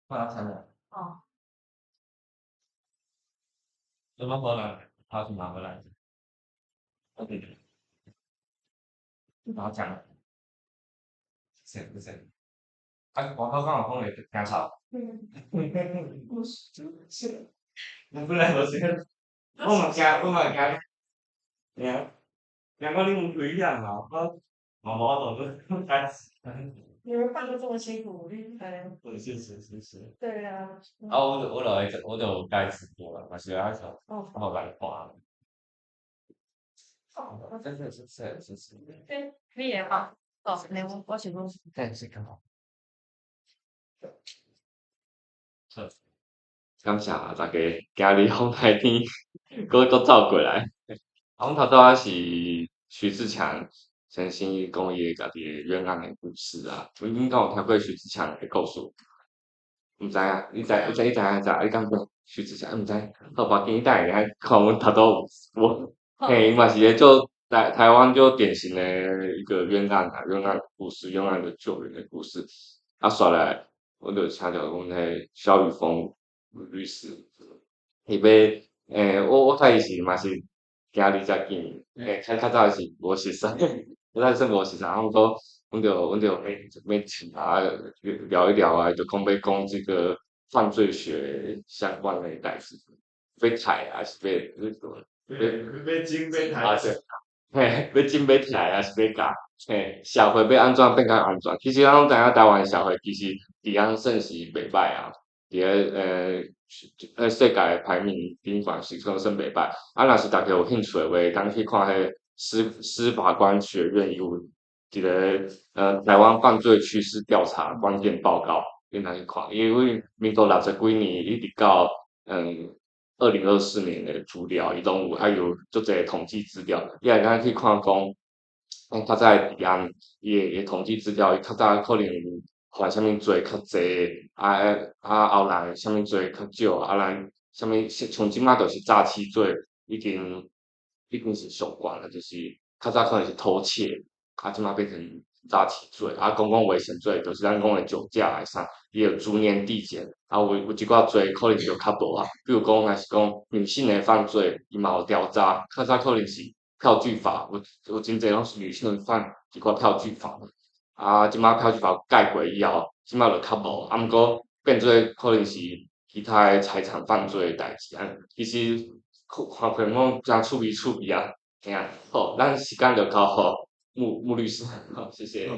發生了。哦。怎麼可能？他是哪個來着？OK。然後講，謝謝謝。啊，外口講有講會驚臭。我是。我本來就是，我嘛驚，我嘛驚。對啊。驚講你有危險啊！我嘛無法度去解釋。你們辦得這麼辛苦，你哎。是是是是。對啊。啊，我就開直播啦，嘛是愛上，我來看。哦，真的是是是是。對，你也好。哦，你我是講。但是剛好。好，感謝大家今日風台天，閣閣走過來。啊，阮頭拄仔是徐自強先生伊講伊的家己的冤案的故事啊。恁敢有聽過徐自強的故事？毋知影，你知？你知？你知影知？你敢講徐自強？毋知？好，無要緊，你等下來看阮頭拄有，嘿，伊嘛是咧做台灣就典型的一個冤案啊，冤案故事，冤案的救援的故事。啊，煞來，阮就請著阮彼蕭宇峰律師，伊欲，我睇伊是嘛是今日才見，較早是無熟似，較早算無熟似，啊，毋過阮就欲請他聊一聊啊，就講欲講這個犯罪學相關的代誌，欲刣還是欲欲整欲刣？嘿，欲整欲刣還是欲教？嘿，社會欲按怎變較安全？其實咱攏知影台灣社會其實治安算是袂䆀啊，佇咧世界的排名頂懸是講算袂䆀。啊，若是大家有興趣的話，會當去看彼司法官學院有一個台灣犯罪趨勢調查關鍵報告，你通去看。因為民國六十幾年一直到2024年的資料，伊攏有還有足濟統計資料，你會當去看講，講較早的治安，伊的統計資料，伊較早可能有犯啥物罪較濟，啊後來啥物罪較少，啊咱啥物像這馬就是詐欺罪，已經是上懸了，就是較早可能是偷竊，啊這馬變成詐欺罪，啊公共危險罪，就是咱講的酒駕的啥，伊會逐年遞減，啊有一寡罪可能就較無啊，比如講若是講女性的犯罪，伊嘛有調查，較早可能是票據法，有真濟攏是女性犯一寡票據法，啊這馬票據法改過以後，這馬就較無，啊毋過變做可能是其他的財產犯罪的代誌，啊其實看看攏誠趣味趣味啊，嘿啊，好，咱時間就交予穆律師，好，謝謝。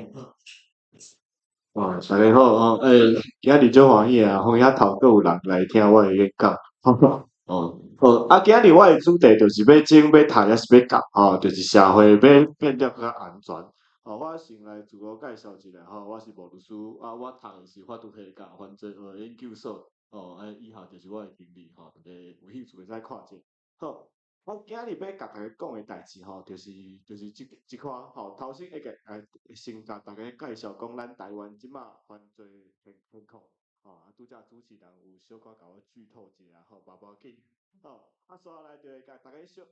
哦，大家好吼，今日足歡喜啊，歡喜頭閣有人來聽我的演講。哦，好，啊，今日我的主題就是欲整欲刣，抑是欲教，吼，就是社會欲變得較安全。哦，我先來自我介紹一下吼，我是穆律師，啊，我讀的是法律系佮犯罪學研究所，哦，啊，以下就是我的經歷吼，大家有興趣會使看者。好，我今日欲共大家講的代誌吼，就是這款吼，頭先會先共大家介紹講咱台灣這馬犯罪現況，吼，啊，拄才主持人有小可共我劇透一下吼，無要緊，吼，啊，煞來就會共大家小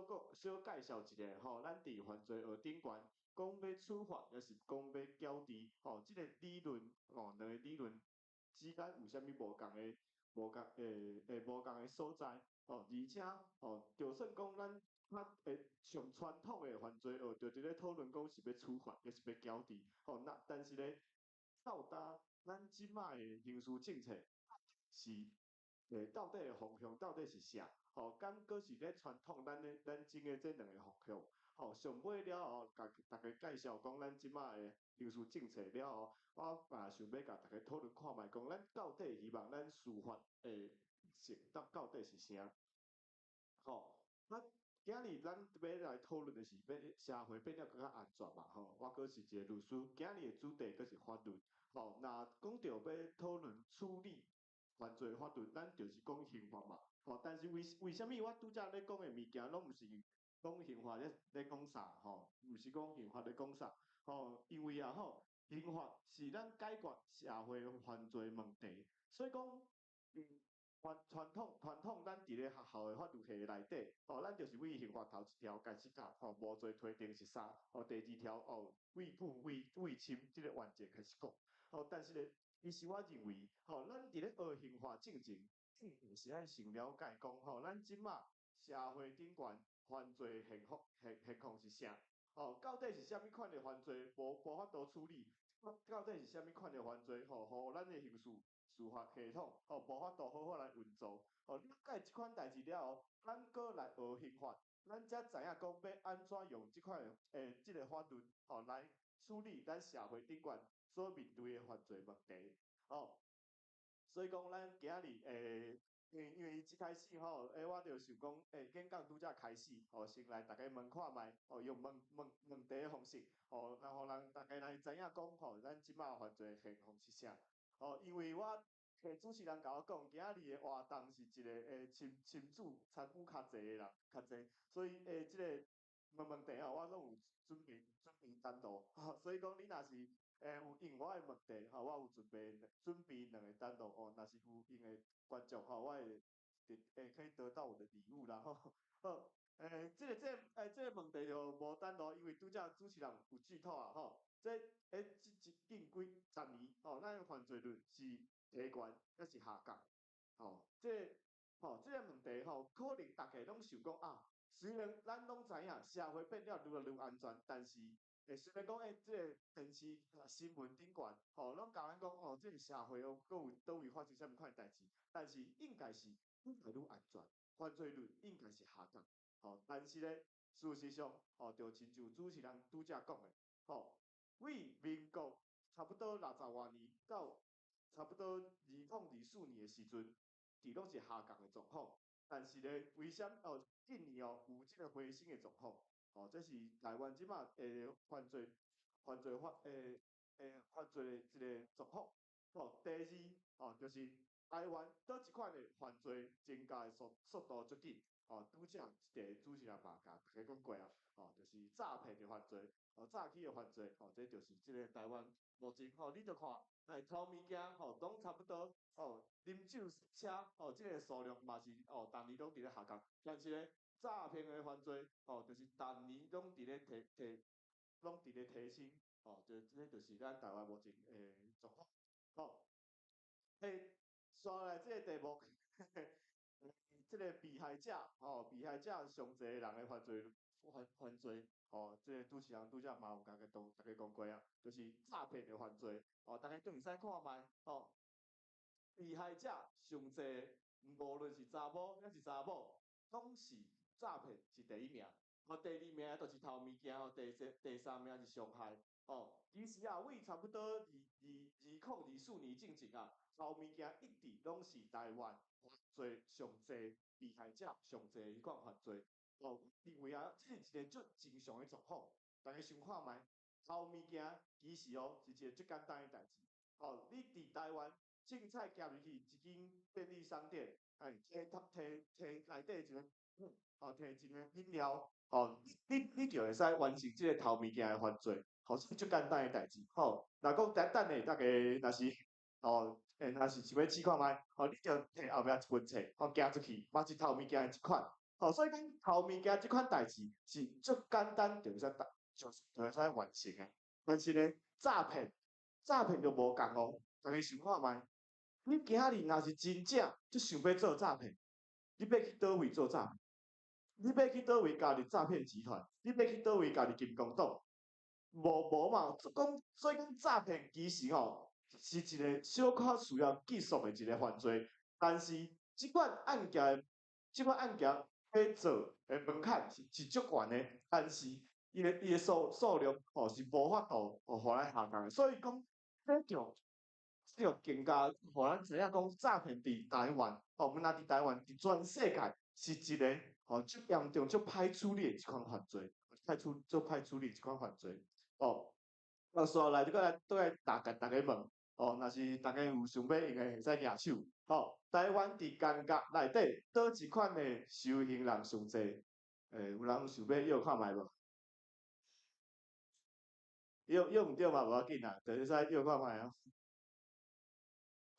講小介紹一下吼，咱佇犯罪學頂懸講欲處罰，抑是講欲矯治，吼，這個理論吼，兩個理論之間有啥物無仝的所在，吼，而且吼，就算講咱較上傳統的犯罪學，就佇咧討論講是欲處罰，抑是欲矯治，吼，那但是咧，到今咱這擺的刑事政策是到底的方向到底是啥？吼，敢閣是咧傳統咱整的這兩个方向？吼，上尾了後，共大家介紹講咱這擺的刑事政策了後，我嘛想欲共大家討論看覓，講咱到底希望咱司法的性到底是啥？吼，咱今日咱欲來討論的是欲社會變得閣較安全嘛？吼，我閣是一个律師，今日的主題閣是法律。吼，若講著欲討論處理犯罪法律，咱就是講刑法嘛。吼，但是為啥物我拄才咧講的物件攏毋是講刑法咧講啥？吼，毋是講刑法咧講啥？吼，因為啊吼，刑法是咱解決社會犯罪問題，所以講，傳統咱佇咧學校的法律系內底，吼，咱就是對刑法頭一條開始教，吼，無罪推定是啥？吼，第二條哦，畏怖畏畏輕這个原則開始講，吼，但是咧，其實我認為，吼，咱佇咧學刑法進前，是愛先了解講，吼，咱這馬社會頂懸犯罪現況現況是啥？吼，到底是啥物款的犯罪無法度處理？到底是啥物款的犯罪，吼，予咱的刑事司法系統，吼，無法度好好來運作？吼，了解這款代誌了後，咱閣來學刑法，咱才知影講欲按怎用這款的這个法律，吼，來處理咱社會頂懸所面對的犯罪問題，吼。所以講，咱今仔日因為伊一開始吼，我就想講，演講拄才開始，吼，先來逐家問看覓，吼，用問問問題的方式，吼，然後予逐家來知影講，吼，咱這馬犯罪現況是啥？吼，因為我主持人共我講，今仔日的活動是一個親子參與較濟的人較濟，所以這个問問題吼，我攏有準備單圖，吼，所以講你若是有應我的問題，吼，我有準備兩个單圖，哦，若是有應的觀眾，吼，我會可以得到我的禮物啦，吼。好，這個問題就無等咯，因為拄才主持人有劇透啊，吼，這這近幾十年，吼，咱的犯罪率是提懸抑是下降？吼，這個問題吼，可能逐家攏想講啊，雖然咱攏知影社會變了愈來愈安全，但是雖然講這个電視、新聞頂懸，吼，攏共咱講哦，這个社會哦，閣有佗位發生啥物款的代誌，但是應該是愈來愈安全，犯罪率應該是下降，吼，但是咧，事實上，吼，就親像主持人拄才講的，吼，對民國差不多六十外年到差不多2024年的時陣，佇攏是下降的狀況，但是咧，為啥哦近年哦有這個回升的狀況？吼，這是台灣這馬犯罪的一个狀況。吼，第二，吼，就是台灣佗一款的犯罪增加的速度足緊。吼，拄才一个主持人嘛共大家講過啊，吼，就是詐騙的犯罪，吼，詐欺的犯罪，吼，這就是這个台灣目前，吼，你著看，偷物件，吼，攏差不多，吼，啉酒車，吼，這个數量嘛是，吼，逐年攏佇咧下降，但是咧，詐騙的犯罪，吼，就是逐年攏佇咧提提，攏佇咧提升，吼，就這就是咱台灣目前的狀況，吼。紲來這个題目，這个被害者，吼，被害者上濟人的犯罪，吼，這个主持人拄才嘛有共逐家講過啊，就是詐騙的犯罪，吼，逐家都會使看覓，吼，被害者上濟，無論是查某抑是查某，攏是詐騙是第一名，吼，第二名就是偷物件，吼，第三名是傷害，吼，其實啊，對差不多2024年進前啊，偷物件一直攏是台灣犯罪上濟被害者上濟彼款犯罪，吼，認為啊，這是一個足正常的狀況，逐家想看覓，偷物件其實哦是一個足簡單的代誌，吼，你佇台灣凊彩行入去一間便利商店，摕摕摕內底一個，吼，摕一个飲料，吼，你就會使完成這個偷物件的犯罪，吼，是足簡單的代誌，吼。若講等等下，逐家若是，吼，若是想欲試看覓，吼，你就摕後壁一本冊，吼，行出去，嘛是偷物件的一款，吼，所以講偷物件這款代誌是足簡單，就會使就會使完成的。但是呢，詐騙就無仝哦，逐家想看覓，你今仔日若是真正足想欲做詐騙，你欲去佗位做詐騙？你欲去佗位加入詐騙集團？你欲去佗位加入金剛黨？無嘛，講所以講詐騙其實吼是一個小可需要技術的一個犯罪，但是這款案件欲做的門檻是足懸的，但是伊的數量吼是無法度予咱下降的，所以講這就更加予咱知影講詐騙佇台灣，吼，毋但佇台灣，佇全世界是一個吼足嚴重、足歹處理的一款犯罪，足歹處理的一款犯罪，哦。啊，紲來閣來倒來逐家問，哦，若是逐家有想欲用的，會使舉手，吼。台灣佇監獄內底，佗一款的受刑人上濟？有人想欲約看覓無？約毋著嘛無要緊啦，就會使約看覓啊。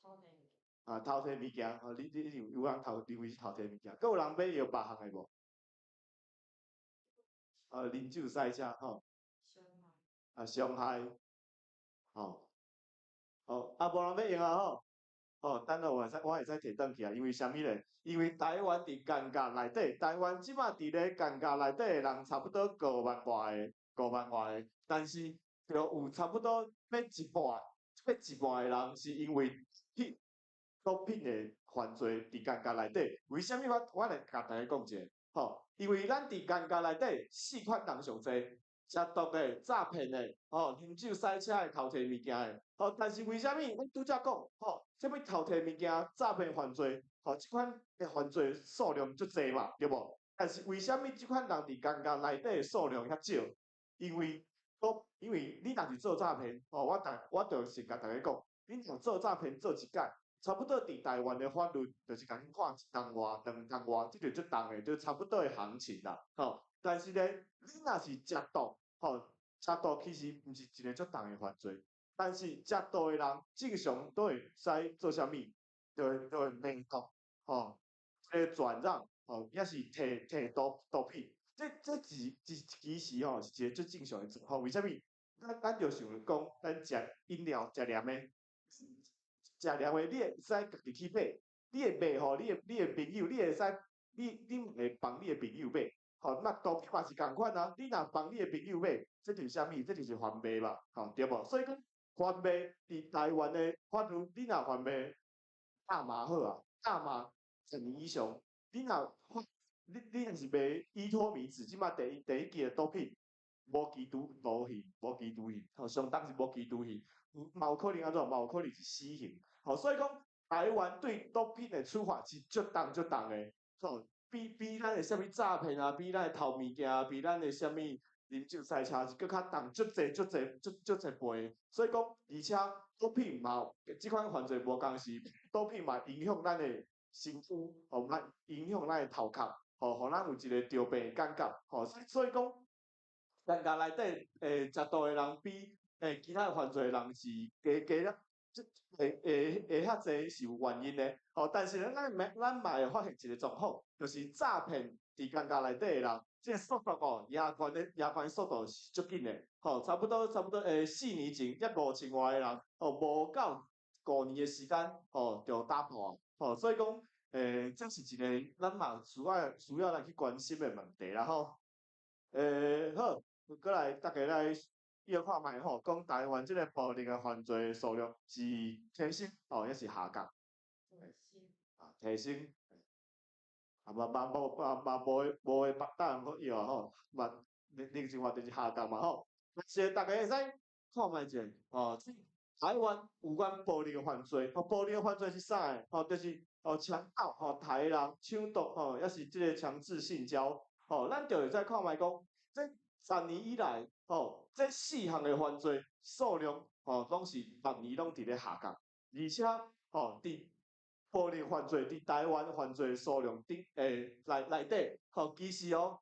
偷提物件。啊，偷提物件，吼，你有人認為是偷提物件，閣有人欲約別項的無？啊，啉酒賽車，吼。傷害。啊，傷害，吼，吼，啊，無人欲用啊吼，吼，等下我會使提轉去啊，因為啥物咧？因為台灣佇監獄內底，台灣這馬佇咧監獄內底的人差不多五萬外個，五萬外個，但是就有差不多欲一半，欲一半的人是因為去毒品的犯罪佇監獄內底。為啥物我來共大家講一下？吼，因為咱佇監獄內底四款人上濟。食毒的、詐騙的、吼、啉酒、駛車的、偷提物件的，吼，但是為啥物阮拄才講，吼，啥物偷提物件、詐騙犯罪，吼，這款的犯罪數量足濟嘛，對無？但是為啥物這款人佇監獄內底的數量遐少？因為，因為你若是做詐騙，吼，我逐我就是共大家講，你若做詐騙做一擺，差不多佇台灣的法律，就是共你判一冬外、兩冬外，這就足重的，就差不多的行情啦，吼。但是咧，你若是食毒，吼，食毒其實毋是一个足重的犯罪，但是食毒的人正常都會使做啥物？就會賣毒，吼，這个轉讓，吼，抑是提提毒毒品，這是其實吼是一个足正常的狀況。為啥物？咱就想講，咱食飲料食涼的，食涼的，你會使家己去買，你會賣予你的朋友，你會使，你會幫你的朋友買。吼，那毒品嘛是仝款啊！你若幫你的朋友買，這就是啥物？這就是販賣嘛，吼，對無？所以講販賣佇台灣的法律，你若販賣大麻好啊，大麻10年以上，你若你若是賣依托咪酯，這馬第一支的毒品，無期徒徒刑，無期徒刑，吼，上重是無期徒刑，嘛有可能按怎？嘛有可能是死刑。吼，所以講台灣對毒品的處罰是足重足重的，吼。比咱的啥物詐騙啊，比咱的偷物件啊，比咱的啥物啉酒駛車是閣較重，足濟足濟足足濟倍。所以講，而且毒品嘛，這款犯罪無仝是毒品嘛影響咱的身軀，吼，嘛影響咱的頭殼，吼，予咱有一个著病的感覺，吼。所以講，監獄內底食毒的人比其他犯罪的人是加加了。這會會遐濟是有原因的，吼！但是咧，咱嘛會發現一个狀況，就是詐騙佇監獄內底的人，這个速度哦，壓懸的速度是足緊的，吼，差不多4年前，才5000外个人，吼，無夠5年的時間，吼，就打破，吼，所以講，這是一个咱嘛需要來去關心的問題啦，吼。好，閣來大家來。伊看覓吼，講台灣這个暴力的犯罪數量是提升，吼，抑是下降？啊，提升。啊，嘛嘛無嘛嘛無無會答案閣要啊吼，嘛另一話就是下降嘛吼。但是大家會使看覓者，吼，台灣有關暴力的犯罪，吼，暴力的犯罪是啥個？吼，就是哦強盜、吼刣人、搶奪、吼，抑是這个強制性交，吼，咱就會使看覓講，這10年以來，吼，這四項的犯罪數量，吼，攏是逐年攏佇咧下降，而且，吼，佇暴力犯罪佇台灣犯罪數量頂，內底，吼，其實哦，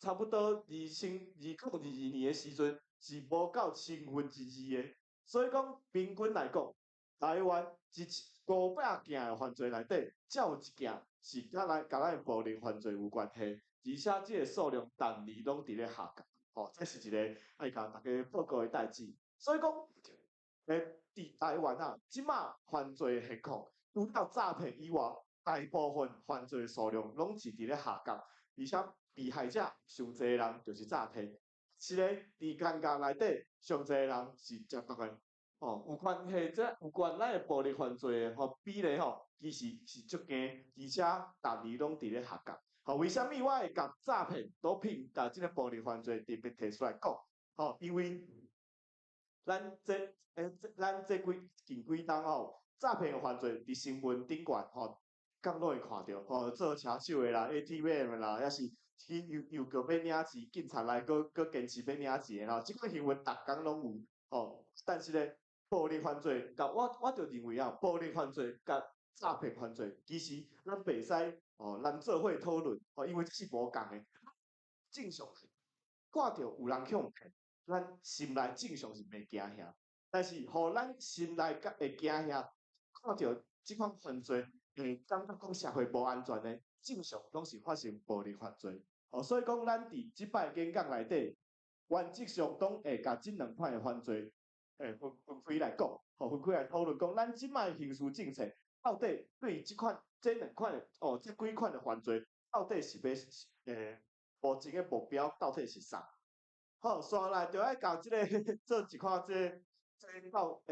差不多2022年的時陣是無夠2/1000的，所以講平均來講，台灣一500件的犯罪內底，才有一件是佮咱的暴力犯罪有關係，而且這个數量逐年攏佇咧下降。吼，這是一个愛共大家報告的代誌。所以講，佇台灣啊，這馬犯罪的現況，除了詐騙以外，大部分犯罪數量攏是佇咧下降，而且被害者上濟人就是詐騙。是咧，佇監獄內底上濟人是食毒的，吼，有關係這有關咱的暴力犯罪的吼比例吼，其實是足低，而且逐年攏佇咧下降。吼，為啥物我會共詐騙、毒品共這个暴力犯罪特別提出來講？吼，因為咱這近幾冬吼，詐騙犯罪佇新聞頂懸吼，敢攏會看著吼，做車手的啦、ATM 的啦，抑是去郵郵局欲領錢，警察來閣閣堅持欲領錢的吼，這款新聞逐工攏有吼。但是咧，暴力犯罪，共我就認為啊，暴力犯罪共詐騙犯罪，其實咱袂使哦，咱做伙討論吼，因為這是無仝的。正常看著有人予騙，咱心內正常是袂驚嚇，但是予咱心內較會驚嚇，看著這款犯罪會感覺講社會無安全的，正常攏是發生暴力犯罪。哦，所以講咱佇這擺演講內底，原則上攏會共這兩款的犯罪，分分開來講。吼，分開來討論講，咱這擺刑事政策到底對這款、這兩款的哦，這幾款的犯罪，到底是欲目前的目標到底是啥？好，紲來就愛共這个做一寡這个這个到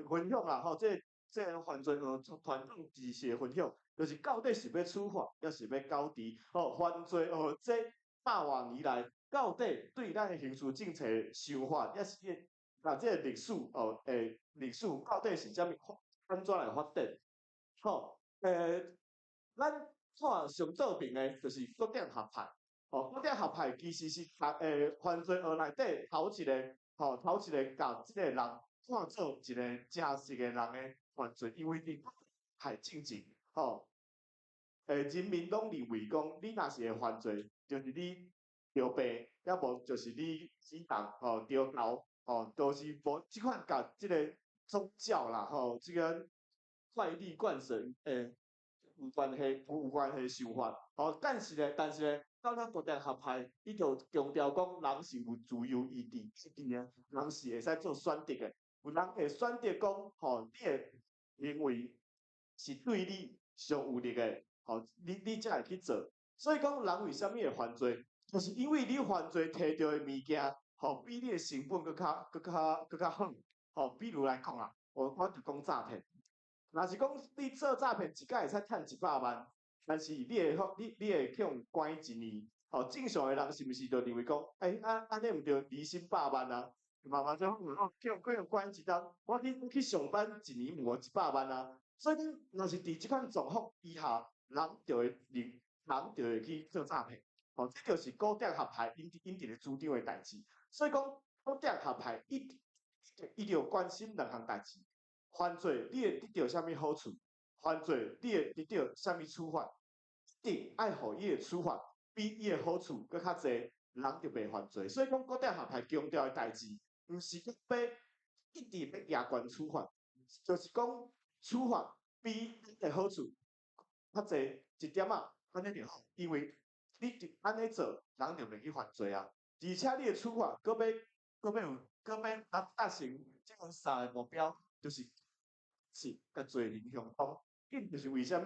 分享啦，吼，這個這个犯罪傳統知識的分享，就是到底是欲處罰，抑是欲矯治？吼，犯罪這百外年來，到底對咱的刑事政策想法，抑是啊這个歷史哦，歷史到底是啥物按怎來發展？吼，咱看上著名的，就是古典學派。吼，古典學派其實是犯罪學內底頭一个，吼，頭一个共這个人看做一个真實的人的犯罪，因為佇派進前，吼，人民攏認為講，你若是會犯罪，就是你著病，抑無就是你死人，吼，著猴，吼，都是無這款共這个宗教啦，吼，這个怪力亂神，有關係，有關係想法，吼，但是咧，但是咧，到了古典學派，伊就強調講，人是有自由意志，意志的，人是會使做選擇的，有人會選擇講，吼，你的行為是對你上有利的，吼，你才會去做。所以講，人為啥物會犯罪？就是因為你犯罪提著的物件，吼，比你的成本閣較、閣較、閣較好。吼，比如來講啊，我就講詐騙。若是講你做詐騙，一擺會使趁100萬，但是你會你你會去予關一年。吼，正常的人是毋是就認為講，欸，啊按呢毋著年薪百萬啊？慢慢就哦，去予關一冬，我去上班一年無一百萬啊。所以講，若是佇這款狀況以下，人就會認，人就會去做詐騙。吼，這就是古典學派𪜶𪜶佇咧主張的代誌。所以講，古典學派伊伊著關心兩項代誌。犯罪你會得著啥物好處？犯罪你會得著啥物處罰？一定愛予伊的處罰比伊的好處閣較濟，人就袂犯罪。所以講，古典學派強調的代誌，毋是講欲一直欲嚴懸處罰，就是講處罰比伊的好處較濟一點仔，按呢就好。因為你按呢做，人就袂去犯罪啊。而且你的處罰，閣欲閣欲有閣欲達達成這個三个目標，就是是共罪刑相當。這就是為啥物？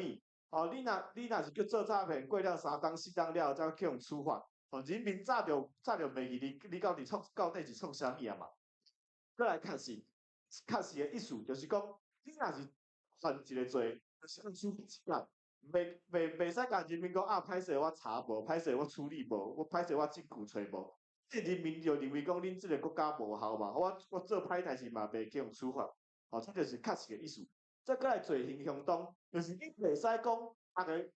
吼，你若是去做詐騙，過了三冬四冬了後，才去予處罰。吼，人民早就袂記你，你到底是創啥物啊嘛？閣來確實，確實的意思就是講，你若是犯一個罪，就是按處罰一擺，袂使共人民講啊，歹勢我查無，歹勢我處理無，我歹勢我證據揣無。這人民就認為講恁這个國家無效嘛，我做歹代誌嘛袂去予處罰。吼，這就是確實的意思。再閣來罪刑相當，就是你袂使講，逐个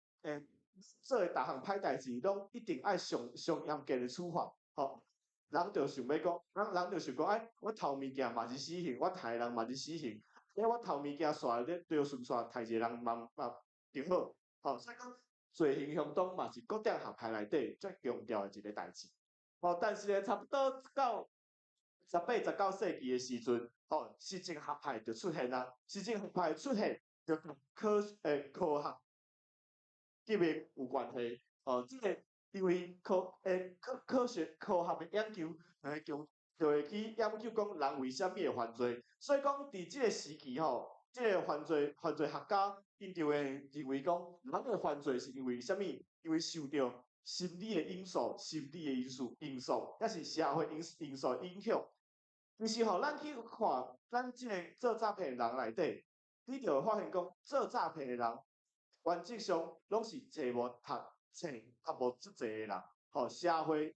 做的逐項歹代誌，攏一定愛上上嚴格的處罰。吼，人就想欲講，人就想講，欸，我偷物件嘛是死刑，我刣人嘛是死刑，欸，我偷物件煞咧著順煞刣一个人嘛嘛著好。吼，所以講罪刑相當嘛是古典學派內底最強調的一个代誌。吼，但是咧，差不多到18、19世紀的時陣，吼，實證學派就出現啊。實證學派出現，就佮科學革命有關係。吼，這个因為科學的研究，就會去研究講人為啥物會犯罪。所以講，佇這个時期吼，這个犯罪學家𪜶就會認為講，人會犯罪是因為啥物？因為受著心理的因素、心理的因素，抑是社會因素影響。其實吼，咱去看咱這个做詐騙的人內底，你就會發現講，做詐騙的人，原則上攏是冊無讀冊較無足濟的人，吼，社會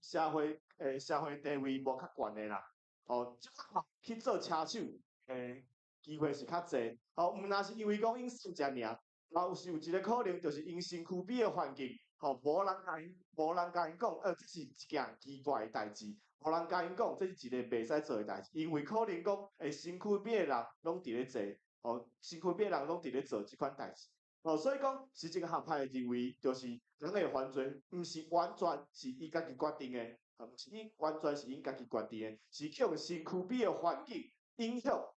地位無較懸的啦，吼，這款去做車手的機會是較濟，吼，毋若是因為講𪜶細隻爾，嘛有是有一个可能，就是𪜶身軀邊的環境，吼，無人共𪜶講，這是一件奇怪的代誌，無人共𪜶講，這是一个袂使做的代誌，因為可能講，身軀邊的人攏佇咧做，吼，身軀邊的人攏佇咧做這款代誌，吼，所以講，實證學派認為，就是人會犯罪，毋是完全是伊家己決定的，毋是伊完全是𪜶家己決定的，是去予身軀邊的環境影響，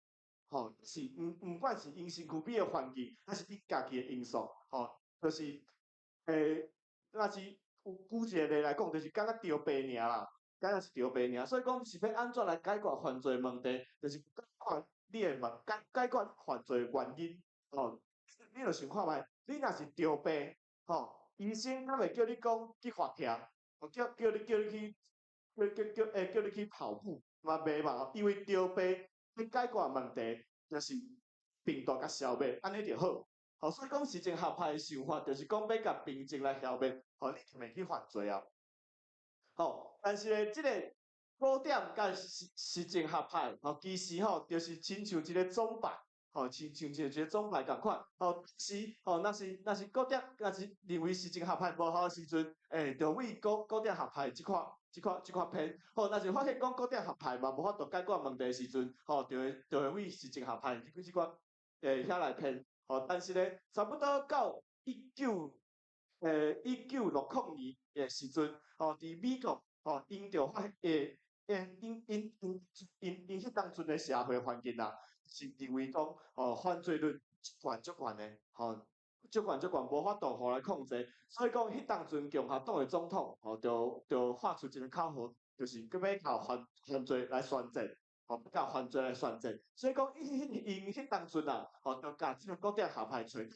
吼，是毋管是𪜶身軀邊的環境，抑是𪜶家己的因素，吼，就是，若是有舉一个例來講，就是感覺著病爾啦，敢若是著病爾，所以講是欲按怎來解決犯罪問題，就是看你會問解解決犯罪原因，吼，你著想看覓，你若是著病，吼，醫生敢會叫你講去罰徛，叫叫你叫你去叫叫叫欸叫你去跑步，嘛袂嘛，因為著病，欲解決問題就是病毒共消滅，按呢就好。吼，所以講實證學派的想法，就是講欲共病症來消滅，吼，你就袂去犯罪啊。吼，但是咧，這個古典佮實實證學派，吼，其實吼，就是親像一個總派，吼，親像一個總派仝款，吼，是吼，若是古典，若是認為實證學派無效的時陣，欸，就為古古典學派這款這款這款偏，吼，若是發現講古典學派嘛無法度解決問題的時陣，吼，就會為實證學派這款欸遐來偏，吼，但是咧，差不多到1960年的時陣，吼，佇美國，吼，𪜶就發欸欸，𪜶𪜶𪜶𪜶𪜶彼當陣的社會環境啊，是認為講，吼，犯罪率懸足懸的，吼，足懸足懸，無法度予來控制，所以講，彼當陣共和黨的總統，吼，就就發出一個口號，就是閣欲共犯犯罪來宣戰，吼，欲共犯罪來宣戰。所以講，伊𪜶彼當陣啊，吼，就共這個古典學派揣，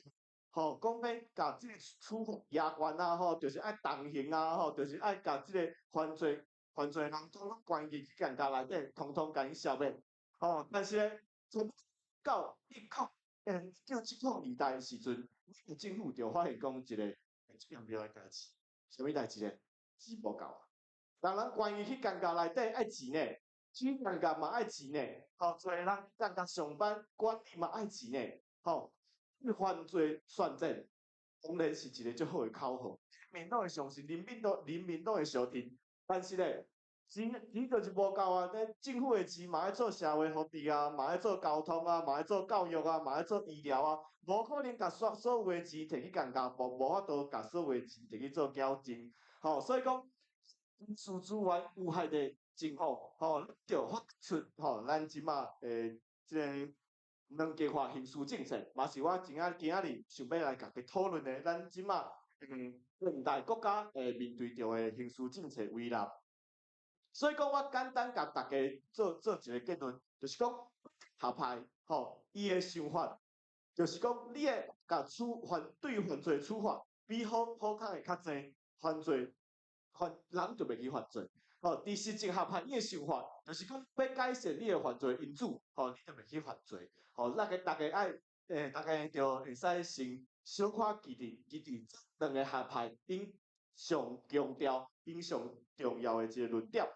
吼，講欲共這個處罰嚴懸啊，吼，就是愛重刑啊，吼，就是愛共這個犯罪犯罪人統統關入去監獄內底，統統共𪜶消滅。吼，但是咧，從到1970年代的時陣，政府就發現講一個重要的代誌，啥物代誌咧？錢無夠啊！人人關入去監獄內底愛錢呢，去監獄嘛愛錢呢，吼，濟人監獄上班管理嘛愛錢呢，吼，犯罪宣戰當然是一個足好的口號，人民攏會相信，人民都人民攏會相信，但是咧，錢錢就是無夠啊！這政府的錢嘛愛做社會福利啊，嘛愛做交通啊，嘛愛做教育啊，嘛愛做醫療啊，無可能共所所有的錢提去監獄，無無法度共所有的錢提去做矯正，吼，所以講，軍事資源有限的政府，吼，就發出吼，咱這馬的這個兩極化刑事政策，嘛是我今仔今仔日想欲來共大家討論的。咱這馬現代國家會面對著的刑事政策危難。所以講，我簡單共大家做做一個結論，就是講學派吼，伊的想法就是講，你會共處犯對犯罪處罰比好好康的較濟，犯罪犯人就袂去犯罪。吼，佇實證學派伊的想法就是講，欲改善你的犯罪因子，吼，你就袂去犯罪。吼，咱個大家愛，欸，大家就會使先小可記佇記佇這兩個學派𪜶上強調、𪜶上重要的一個論點。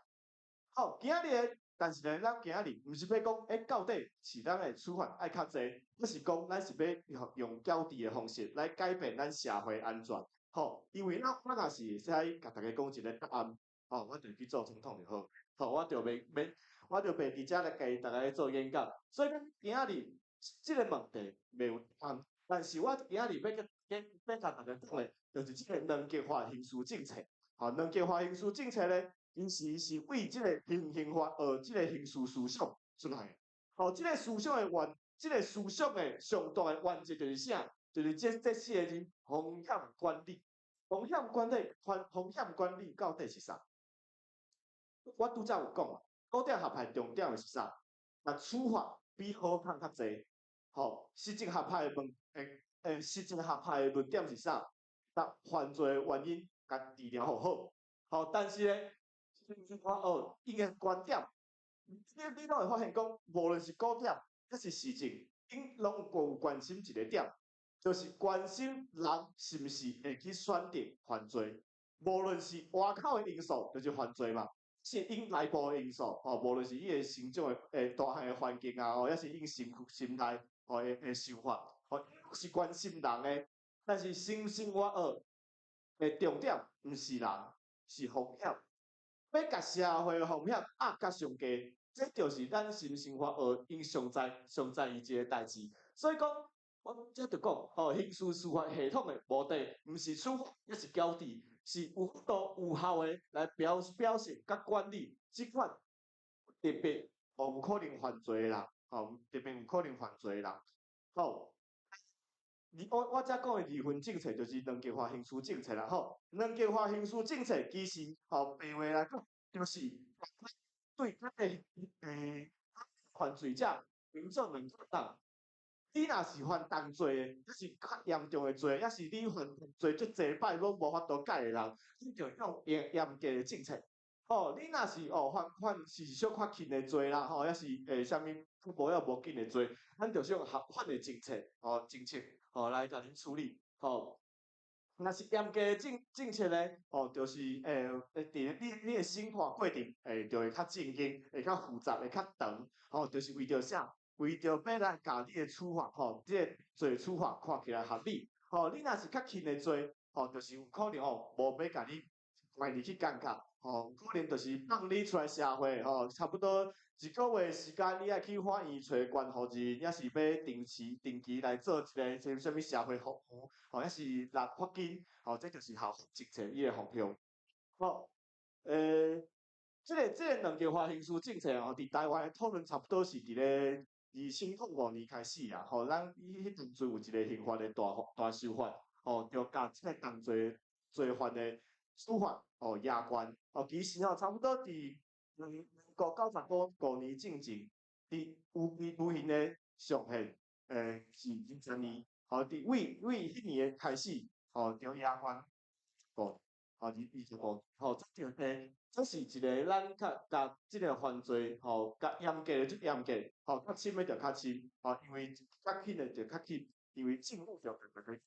好，今仔日，但是呢，咱今仔日毋是欲講，欸，到底是咱的處罰愛較濟，抑是講咱是欲用用矯治的方式來改變咱社會安怎？吼，因為咱我若是會使共大家講一個答案，吼，我就去做總統就好，吼，我就袂免，我就袂佇遮來共大家做演講。所以講今仔日這個問題袂有答案，但是我今仔日欲閣欲共大家講的，就是這個兩極化刑事政策。吼，兩極化刑事政策咧，其實是為這個刑刑法學這個刑事思想出來的。吼，這個思想的原，這個思想的上大的原則就是啥？就是這這四個字：風險管理。風險管理，風風險管理到底是啥？我拄才有講啊，古典學派重點的是啥？共處罰比好康較濟。吼，實證學派的問，欸欸，實證學派的論點是啥？共犯罪的原因共治療好。吼，但是咧，哦，𪜶的觀點，你你攏會發現講，無論是古典抑是實證，𪜶攏有關心一個點，就是關心人是毋是會去選擇犯罪。無論是外口的因素，就是犯罪嘛，是𪜶內部的因素，吼，無論是伊的成長的欸大漢的環境啊，吼，抑是𪜶心心內吼的的想法，吼，是關心人的。但是新生活學的重點毋是人，是風險。欲共社會風險壓甲上低，這就是咱新生活學𪜶上在上在意一個代誌。所以講，我這就講，吼，刑事司法系統的目的，毋是處罰，抑是矯治，是有法度有效的來表表現佮管理這款特別哦有可能犯罪的人，吼，特別有可能犯罪的人，吼。我我遮講的二分政策就是兩極化刑事政策啦，吼。兩極化刑事政策其實吼白話來講，就是對咱的欸犯罪者分做兩種人。你若是犯重罪的，抑是較嚴重的罪，抑是你犯罪足濟擺攏無法度改的人，你就用嚴嚴格的政策。吼，你若是哦犯犯是小可輕的罪啦，吼，抑是啥物無要無緊的罪，咱就是用合法的政策，吼，政策吼來共恁處理，吼。若是嚴格的政策咧，吼，就是佇你的審判過程，就會較正經，會較複雜，會較長，吼，就是為著啥？為著欲來共你的處罰，吼，這个罪處罰看起來合理，吼，你若是較輕的罪，吼，就是有可能吼，無欲共你關入去監獄，吼，可能就是放你出來社會，吼，差不多一個月時間，你愛去法院揣觀護人，抑是欲定期定期來做一个啥物社會服務，吼，抑是納罰金，吼，這就是合法政策伊的方向，吼，這个兩極化刑事政策吼，佇台灣的討論差不多是佇咧2005年開始啊，吼，咱伊彼當陣有一个刑法的大大修法，吼，就共這个重罪罪犯的處罰吼加懸，吼，其實吼差不多佇民國95年進前，佇有期徒刑的上限，是20年，吼，佇為為彼年的開始，吼，就加懸五，吼，25，吼，這就這是一个咱較共這个犯罪，吼，較嚴格的就嚴格，吼，較深的就較深，吼，因為較輕的就較輕，因為政府就共大家，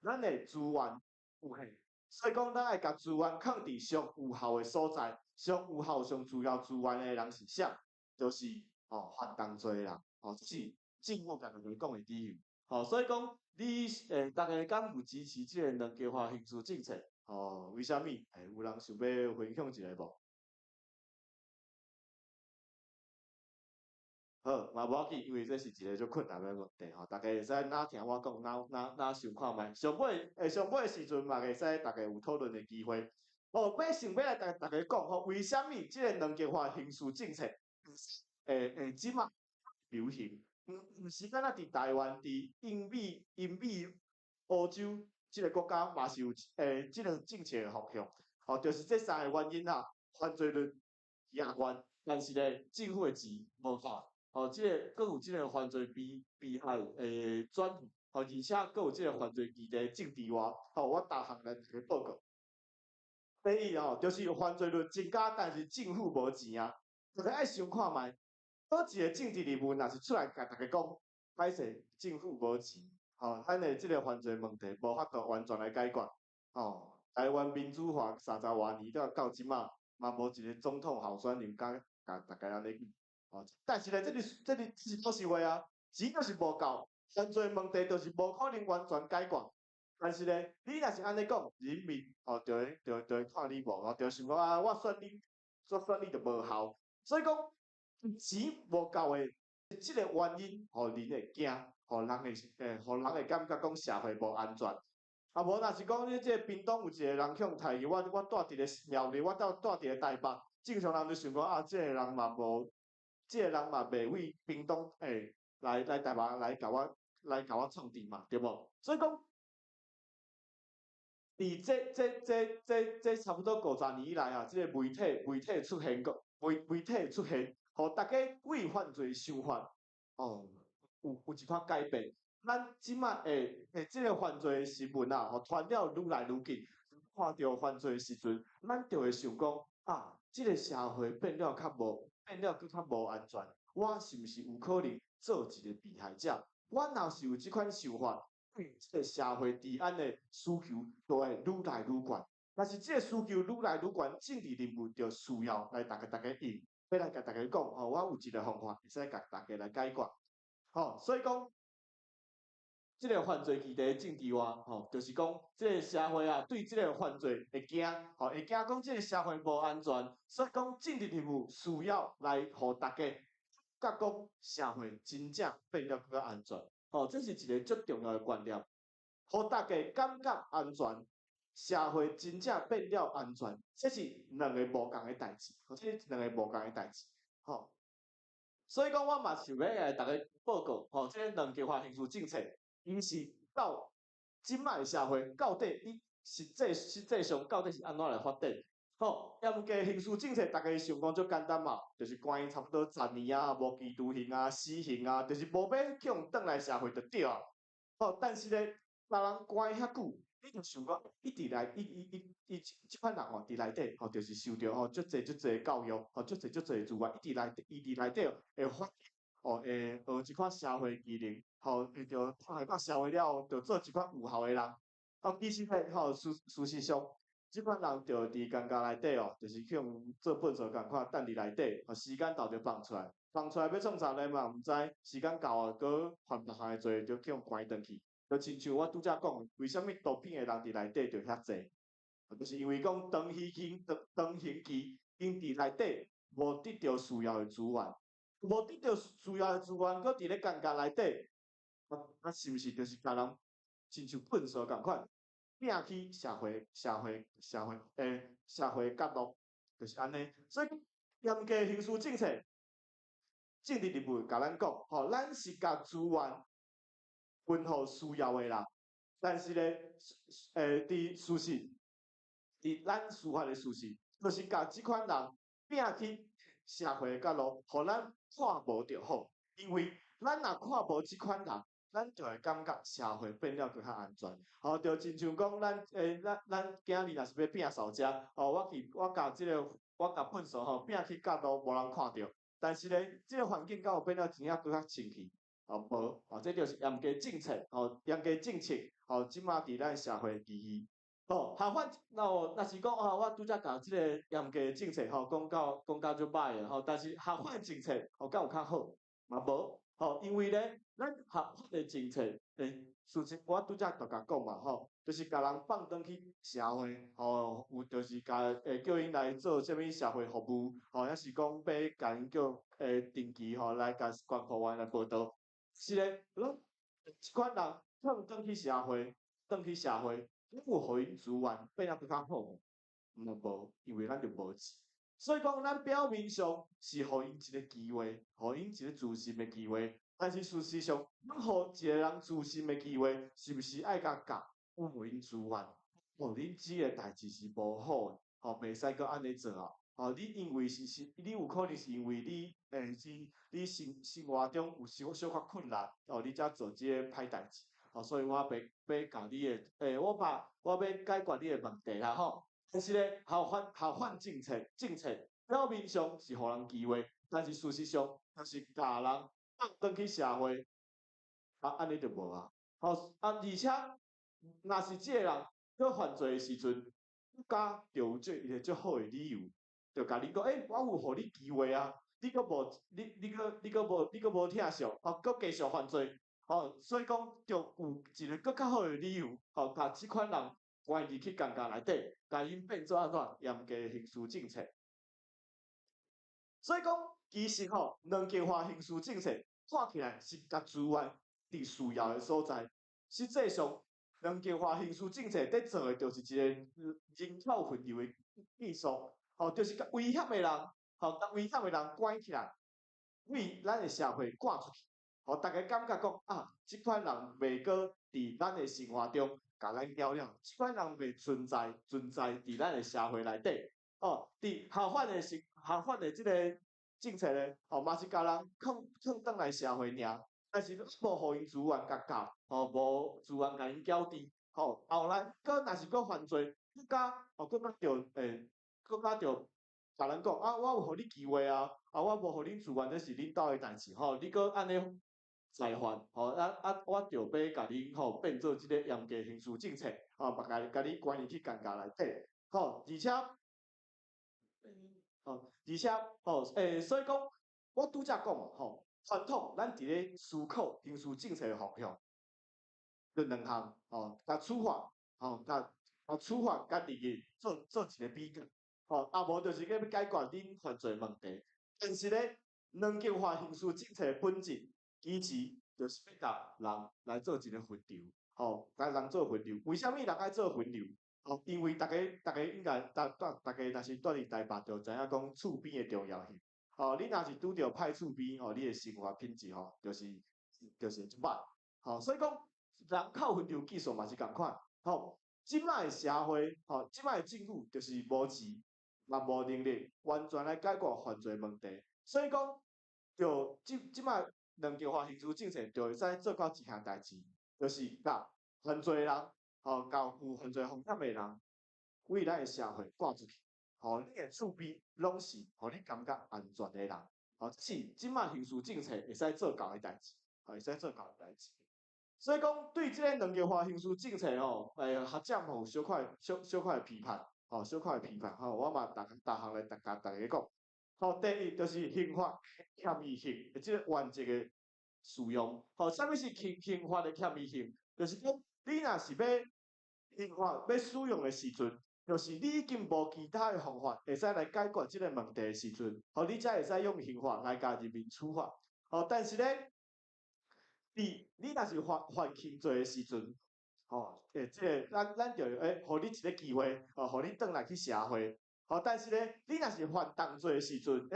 咱的資源有限，所以講咱愛共資源囥佇上有效的所在，上有效、上需要資源的人是啥？就是吼犯重罪的人，吼，這是政府共大家講的理由，吼，所以講你大家敢有支持這个兩極化刑事政策？吼，為啥物？有人想欲分享一下無？好，嘛無要緊，因為這是一个足困難的問題吼，大家會使哪聽我講，哪哪哪想看覓。上尾上尾的時陣嘛會使大家有討論的機會。吼，欲想欲來共大家講吼，為啥物這个兩極化刑事政策會這馬流行？毋毋是干焦佇台灣，佇英美、英美、歐洲這个國家嘛是有這个政策的方向。吼，就是這三个原因啦，犯罪率加懸，但是咧政府的錢無夠。吼，這个閣有這个犯罪被被害的轉移，吼，而且閣有這个犯罪議題政治化，吼，我逐項來一个報告。第一吼，就是犯罪率增加，但是政府無錢啊。大家愛想看覓，佗一個政治人物若是出來共大家講，歹勢政府無錢，吼，咱的這个犯罪問題無法度完全來解決，吼，台灣民主化三十外年到到這馬，嘛無一個總統候選人敢共大家按呢講。哦，但是咧，這个是老實話啊，錢就是無夠，犯罪問題就是無可能完全解決。但是咧，你若是按呢講，人民哦就會就會就會看你無，哦，就想講啊，我選你，我選你就無效。所以講，錢無夠的這个原因，予人會驚，予人會予人會感覺講社會無安全。啊，無若是講你這个屏東有一個人予刣去，我我住佇咧苗栗，我住佇咧台北，正常人就想講啊，這個人嘛無。這个人嘛袂為屏東來來台北來共我來共我創治嘛，對無？所以講，佇這這這這這差不多50年以來啊，這个媒體媒體出現過媒媒體出現，予大家對犯罪想法哦有有一寡改變。咱這馬會這个犯罪新聞啊，予傳了愈來愈緊，看著犯罪的時陣，咱就會想講啊，這个社會變了較無。變了閣較無安全，我是毋是有可能做一個被害者？我若是有這款想法，對這個社會治安的需求就會愈來愈懸。若是這個需求愈來愈懸，政治人物就需要來逐个逐家應，欲來共大家講吼，我有一個方法會使共大家來解決。吼，所以講，這個犯罪議題政治化，吼，就是講這個社會啊，對這個犯罪會驚，吼，會驚講這個社會無安全，所以講政治人物需要來予大家覺講社會真正變得閣較安全，吼，這是一個足重要的觀念，予大家感覺安全，社會真正變了安全，這是兩个無仝的代誌，這是兩个無仝的代誌，吼。所以講，我嘛想欲來逐家報告，吼，這個兩極化刑事政策。伊是到這擺的社會，到底伊實際實際上到底是按怎來發展？吼，嚴格刑事政策，逐家想講足簡單嘛，就是關差不多10年啊，無期徒刑啊，死刑啊，就是無欲去予轉來社會就對啊。吼，但是咧，共人關遐久，你就想講，伊佇內，伊伊伊伊這款人吼，佇內底吼，就是受著吼足濟足濟教育，吼足濟足濟資源，伊佇內伊佇內底會發吼，會學一款社會技能，吼，會著出來到社會了後，就做一款有效的人。吼，其實咧，吼事實上，這款人就佇監獄內底哦，就是去予做糞埽仝款，等佇內底，吼時間到就放出來，放出來欲創啥咧嘛毋知，時間到啊，閣犯別項的罪，就去予關轉去。就親像我拄才講，為啥物毒品的人佇內底就遐濟？就是因為講長期期長長刑期，𪜶佇內底無得著需要的資源，無得著需要的資源，閣佇咧監獄內底，啊啊，是毋是就是共人親像糞埽仝款？摒去社會、社會、社會社會角落，就是按呢。所以嚴格刑事政策，政治人物共咱講，吼，咱是共資源分予需要的人，但是咧，佇事實，佇咱司法的事實，就是共這款人摒去社會的角落，予咱看無就好。因為咱若看無這款人，咱就會感覺社會變了閣較安全。吼，就親像講咱咱咱今日若是欲摒掃遮，吼，我去我共這个我共糞埽吼摒去角落無人看著，但是咧，這个環境敢有變了真正閣較清氣？吼，無，吼，這就是嚴格政策，吼，嚴格政策，吼，這馬佇咱社會意義。吼，相反，若若是講啊，我拄才共這个嚴格政策吼講到講到足歹的吼，但是合法政策吼敢有較好？嘛無，吼，因為咧，咱合法的政策，事實我拄才就共講嘛，吼，就是共人放轉去社會，吼，有就是共叫𪜶來做啥物社會服務，吼，抑是講欲共𪜶叫定期吼來共關護員來報到。是咧，咱這款人放轉去社會，轉去社會，咱有予𪜶資源變得閣較好無？嘛無，因為咱就無錢。所以講，咱表面上是予𪜶一个機會，予𪜶一个自新的機會，但是事實上，咱予一個人自新的機會，是毋是愛共教？予𪜶資源，哦，恁這个代誌是無好的，吼，袂使閣按呢做啊！吼，你因為是是，你有可能是因為你是你生生活中有小小可困難，哦，你才做這个歹代誌，哦，所以我欲欲共你的，我把我欲解決你的問題啦，吼。但是咧，合法政策政策表面上是予人機會，但是事實上，就是共人放轉去社會，啊，按呢就無啊。吼啊，而且若是這个人閣犯罪的時陣，閣較就有這一个足好的理由，就共你講，我有予你機會啊，你閣無，你你閣你閣無，你閣無疼惜，吼，閣繼續犯罪，吼，所以講就有一个閣較好的理由，吼，共這款人關入去監獄內底，共𪜶變做按怎嚴格刑事政策。所以講，其實吼，兩極化刑事政策看起來是共資源佇需要的所在，實際上兩極化刑事政策佇做的就是一個人口分流的技術，吼，就是共危險的人，吼，共危險的人關起來，為咱的社會趕出去，予逐家感覺講啊，這款人袂閣佇咱的生活中共咱攪擾，這款人袂存在存在佇咱的社會內底，哦，佇合法的是合法的這个政策咧，吼，嘛是共人囥囥轉來社會爾，但是無予𪜶資源共教，吼，無資源共𪜶矯治，吼，後來閣若是閣犯罪，閣較吼，閣較著閣較著共咱講啊，我有予你機會啊，啊，我無予恁資源，這是恁兜的代誌，吼，你閣按呢再犯，吼，啊啊，我著欲共恁吼變做這个嚴格刑事政策，吼，嘛共共你關入去監獄內底，吼，而且，吼，而且，吼，所以講，我拄才講嘛，吼，傳統咱佇咧思考刑事政策的方向，就兩項，吼，共處罰，吼，共共處罰佮入去做做一個比較，吼，啊無就是欲解決恁犯罪問題。但是咧，兩極化刑事政策的本質，其實就是欲共人來做一個分流，吼，共人做分流。為啥物人愛做分流？吼，因為逐家逐家應該，逐逐逐家若是蹛佇台北，就知影講厝邊的重要性。吼，你若是拄著歹厝邊，吼，你的生活品質吼，就是就是足歹。吼，所以講人口分流技術嘛是仝款。吼，這擺的社會，吼，這擺的政府就是無錢，嘛無能力完全來解決犯罪問題。所以講，就這這擺兩極化刑事政策，就會使做到一項代誌，就是共犯罪人，吼，共有犯罪風險的人，為咱的社會趕出去，予你的厝邊攏是予你感覺安全的人，吼，這是這擺刑事政策會使做到的代誌，會使做到的代誌。所以講，對這个兩極化刑事政策吼，學者嘛有小可小小可的批判，吼，小可的批判，吼，我嘛逐逐項來共大家講。吼，第一就是刑法謙移性，這个原則的使用。吼，啥物是刑刑法的謙移性？就是講，你若是欲刑法欲使用的時陣，就是你已經無其他的方法會使來解決這个問題的時陣，吼，你才會使用刑法來共人民處罰。吼，但是咧，佇你若是犯犯輕罪的時陣，吼，這个咱咱就會予你一个機會，吼，予你轉來去社會。吼，但是咧，你若是犯重罪的時陣，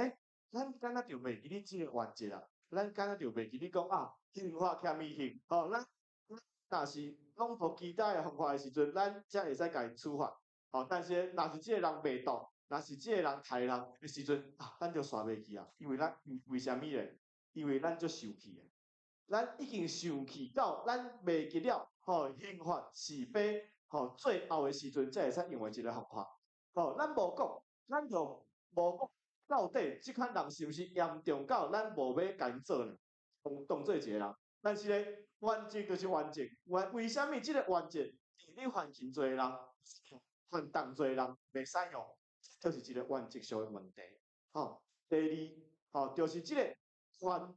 咱敢若就袂記你這个原則啊，咱敢若就袂記你講啊，刑法謙移性，吼，咱若是攏無其他的方法的時陣，咱才會使共伊處罰。吼，但是若是這个人賣毒，若是這个人刣人的時陣，啊，咱就煞袂記啊，因為咱為啥物咧？因為咱足生氣的，咱已經生氣到咱袂記了，吼，刑法是欲吼最後的時陣才會使用的一个方法。吼，咱無講，咱就無講到底這款人是毋是嚴重到咱無欲共𪜶做呢？當當做一個人，但是咧，原則就是原則，為為啥物這个原則，佇你犯輕罪的人、犯重罪的人袂使用，這就是一個原則上的問題。吼，第二，吼，就是這个寬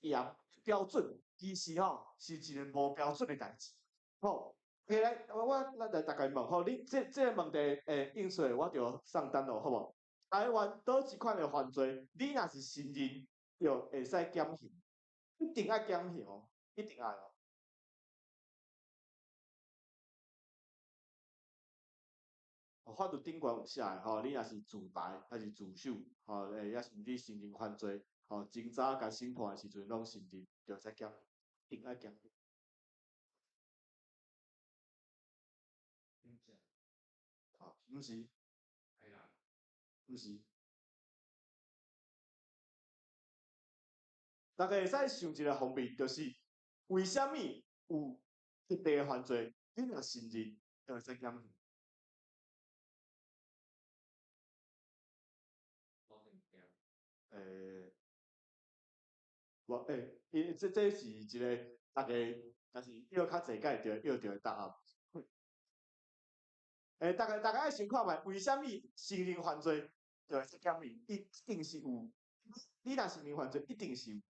嚴標準，其實吼是一个無標準的代誌。吼，來，我我咱來逐家問，吼，你這這个問題應出來，我就送單囉，好無？台灣佗一款的犯罪，你若是承認，就會使減刑，一定愛減刑哦，一定愛哦。法律頂懸有寫的吼，你若是自白，抑是自首，吼，抑是你承認犯罪，吼，偵查佮審判的時陣攏承認，就會使減，一定愛減刑。好，毋是，毋是。大家會使想一个方面，就是為啥物有特定的犯罪，你若承認，就會使減刑？無伊這這是一个大家，若是約較濟才會著約著的答案。大家大家愛先看覓，為啥物承認犯罪就會使減刑？一定是有，你若承認犯罪，一定是有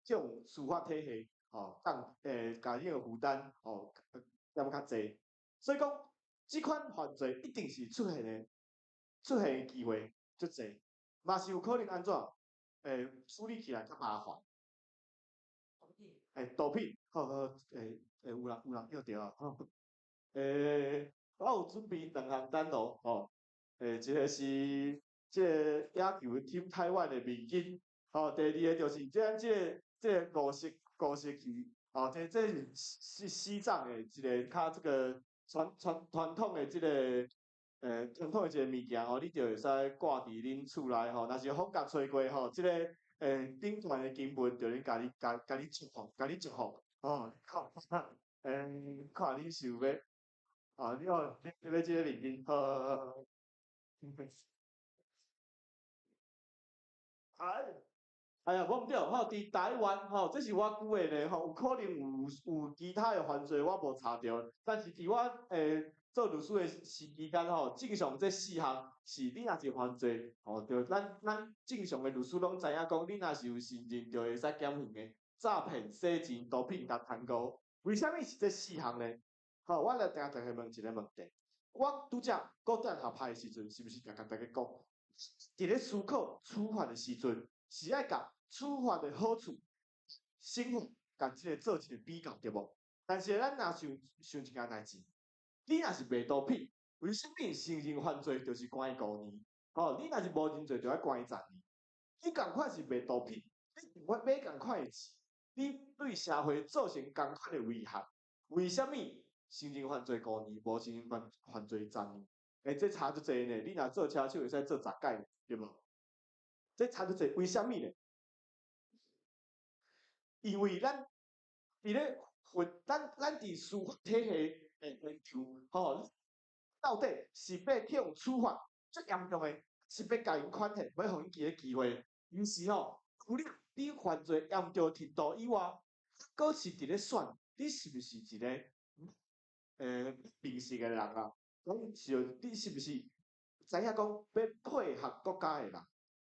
這種司法體系，吼，降共你的負擔，吼，減較濟。所以講，這款犯罪一定是出現的，出現的機會足濟，嘛是有可能按怎？處理起來較麻煩。毒品，好好，有人有人約著啊，吼。我有準備兩項單囉，吼。一个是這个野球 Team 台灣的面巾，吼。第二个就是這這个這个五色五色旗，吼，這這是西西藏的一个較這个傳傳傳統的這个傳統的一個物件吼，你就會使掛佇恁厝內吼。若是風共吹過吼，這个頂懸的經文就能共你共共你祝福，共你祝福，吼。看，看恁想欲，啊，你哦，你欲這個面巾，好好好。哎，哎呀，無毋對，吼，佇台灣吼，這是我舉的例吼，有可能有有其他的犯罪我無查著，但是佇我做律師的時期間吼，正常這四項是你若是犯罪，吼，就咱咱正常的律師攏知影講，你若是有承認，就會使減刑的，詐騙、洗錢、毒品佮貪污。為啥物是這四項呢？吼，我來共大家問一个問題。我拄才古典學派的時陣，是毋是共共大家講，佇咧思考處罰的時陣，是愛共處罰的好處、刑罰共這个做一個比較，對無？但是咱若想想一件代誌，你若是賣毒品，為啥物承認犯罪就是關伊五年？吼，你若是無認罪，就愛關伊十年。你仝款是賣毒品，你仝款買仝款的錢，你對社會造成仝款的危害，為啥物承認犯罪五年，無承認犯犯罪十年？欸，這差足濟呢，你若做車手會使做10擺，對無？這差足濟，為啥物呢？因為咱佇咧法，咱佇司法體系的現場，吼，到底是欲去予處罰足嚴重的，是欲共𪜶寬限，欲予𪜶一個機會？其實吼，除了你犯罪嚴重程度以外，閣是佇咧選你是毋是一個明事的人啊？講是你是毋是知影講欲配合國家的人？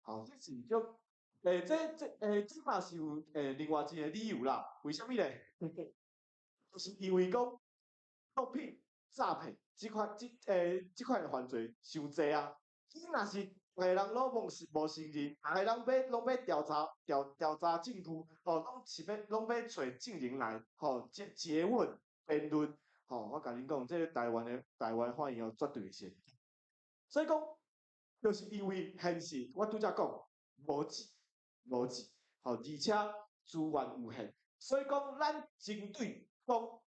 吼，這是足這嘛是有另外一個理由啦。為啥物咧？就是因為講毒品、詐騙這款的犯罪傷濟啊！你若是逐个人攏無承認，逐个人欲攏欲調查證據，吼，攏是欲攏欲揣證人來，吼，詰問辯論，吼，我共恁講，這個台灣法院哦，絕對會先。所以講，就是因為現實，我拄才講無錢，無錢，吼，而且資源有限，所以講咱針對講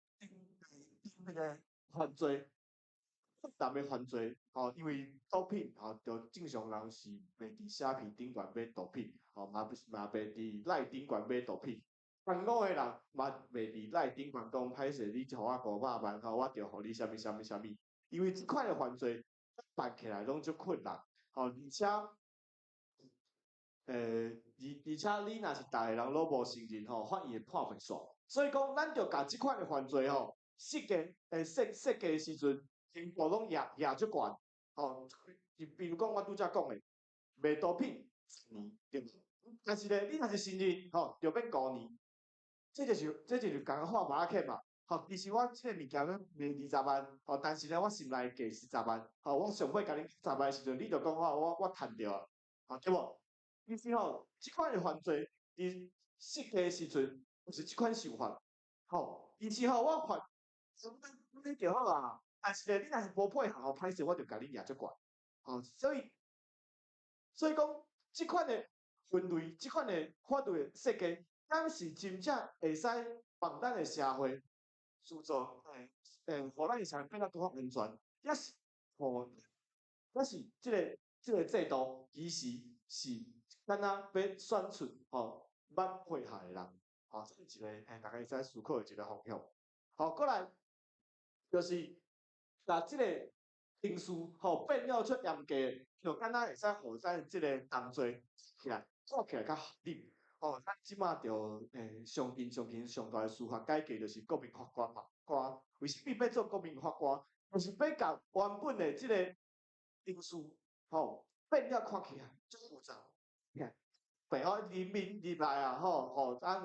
那個犯罪，男的犯罪，吼，因為毒品，吼，就正常人是袂佇蝦皮頂懸買毒品，吼，嘛不是嘛袂佇 LINE 頂懸買毒品。貪污的人嘛袂佇 LINE 頂懸講歹勢，你予我500萬，吼，我就予你啥物啥物啥物。因為這款的犯罪辦起來攏足困難，吼，而且你若是逐个人攏無承認，吼，法院會判袂煞。所以講，咱就共這款的犯罪，吼，設計的時陣，刑度攏壓足懸，吼。比如講，我拄才講的賣毒品10年，對無？但是咧，你若是承認，吼，就變5年。這就是共畫馬仔嘛。吼，其實我這個物件欲賣20萬，吼，但是咧，我心內計是十萬，吼，我上尾共你十萬的時陣，你就講我趁著啊，吼，對無？其實吼，這款的犯罪佇設計的時陣，就是這款想法，吼。其實吼，我犯，你就好啊。但是咧，你若是無配合，歹勢我就共你掠足懸，吼。所以講，這款的分類，這款的法律的設計，敢是真正會使幫咱的社會塑造，予咱的社會變得閣較安全，抑是吼，抑是這個制度其實是敢若欲選出吼捌配合的人，吼，這是一個大家會使思考的一個方向。好，過來就是共這個程序吼變了足嚴格，就敢若會使予咱這個重罪起來，看起來較合理。吼，咱這馬著上近上近上大的司法改革就是國民法官嘛，官為啥物欲做國民法官？就是欲共原本的這個程序吼變了看起來足複雜。白吼人民入來啊，吼吼，咱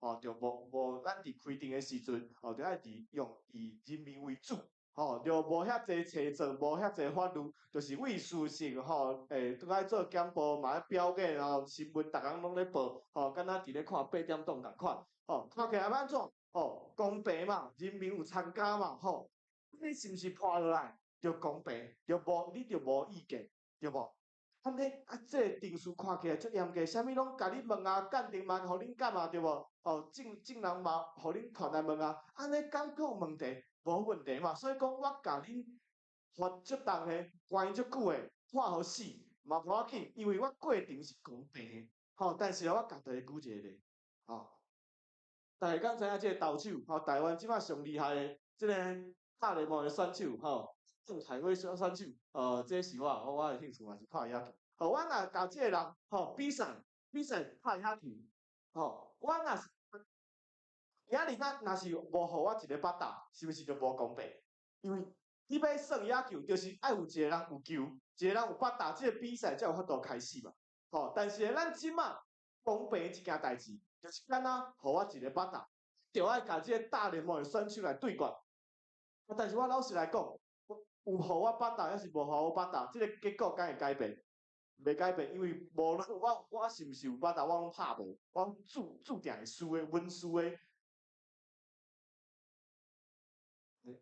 吼就無咱佇開庭的時陣，吼就愛佇用以人民為主，吼，就無遐濟揣證，無遐濟法律，就是為事實吼，都愛做簡報，嘛愛表演吼，新聞逐工攏咧報，吼，敢若佇咧看八點檔仝款，吼，看起來欲按怎？吼，公平嘛，人民有參加嘛，吼，你是毋是判落來就公平，就無你就無意見，對無？按呢啊，這個程序看起來足嚴格，啥物攏共你問啊，鑑定嘛，予恁鑑啊，對無？吼，證人嘛，予恁傳來問啊，按呢敢閣有問題？無問題嘛，所以講我共恁罰足重的，關足久的，判予死嘛無要緊，因為我過程是公平的，吼。但是我共大家舉一個例，吼，大家敢知影這個投手，吼，台灣這馬上厲害的這個大聯盟的選手，吼。鄭凱威選手，這是我的興趣嘛是拍野球。吼，我若共這個人，吼，比賽拍野球，吼，我若是今仔日咱若是無予我一個巴打，是毋是就無公平？因為你欲算野球，就是愛有一個人有球，一個人有巴打，這個比賽才有法度開始嘛。吼，但是咱這馬公平的一件代誌，就是敢若予我一個巴打，就愛共這個大聯盟的選手來對決。啊，但是我老實來講，有予我巴打，抑是無予我巴打，這個結果敢會改變？袂改變，因為無論我是毋是有巴打，我攏拍無，我注定會輸的，穩輸的。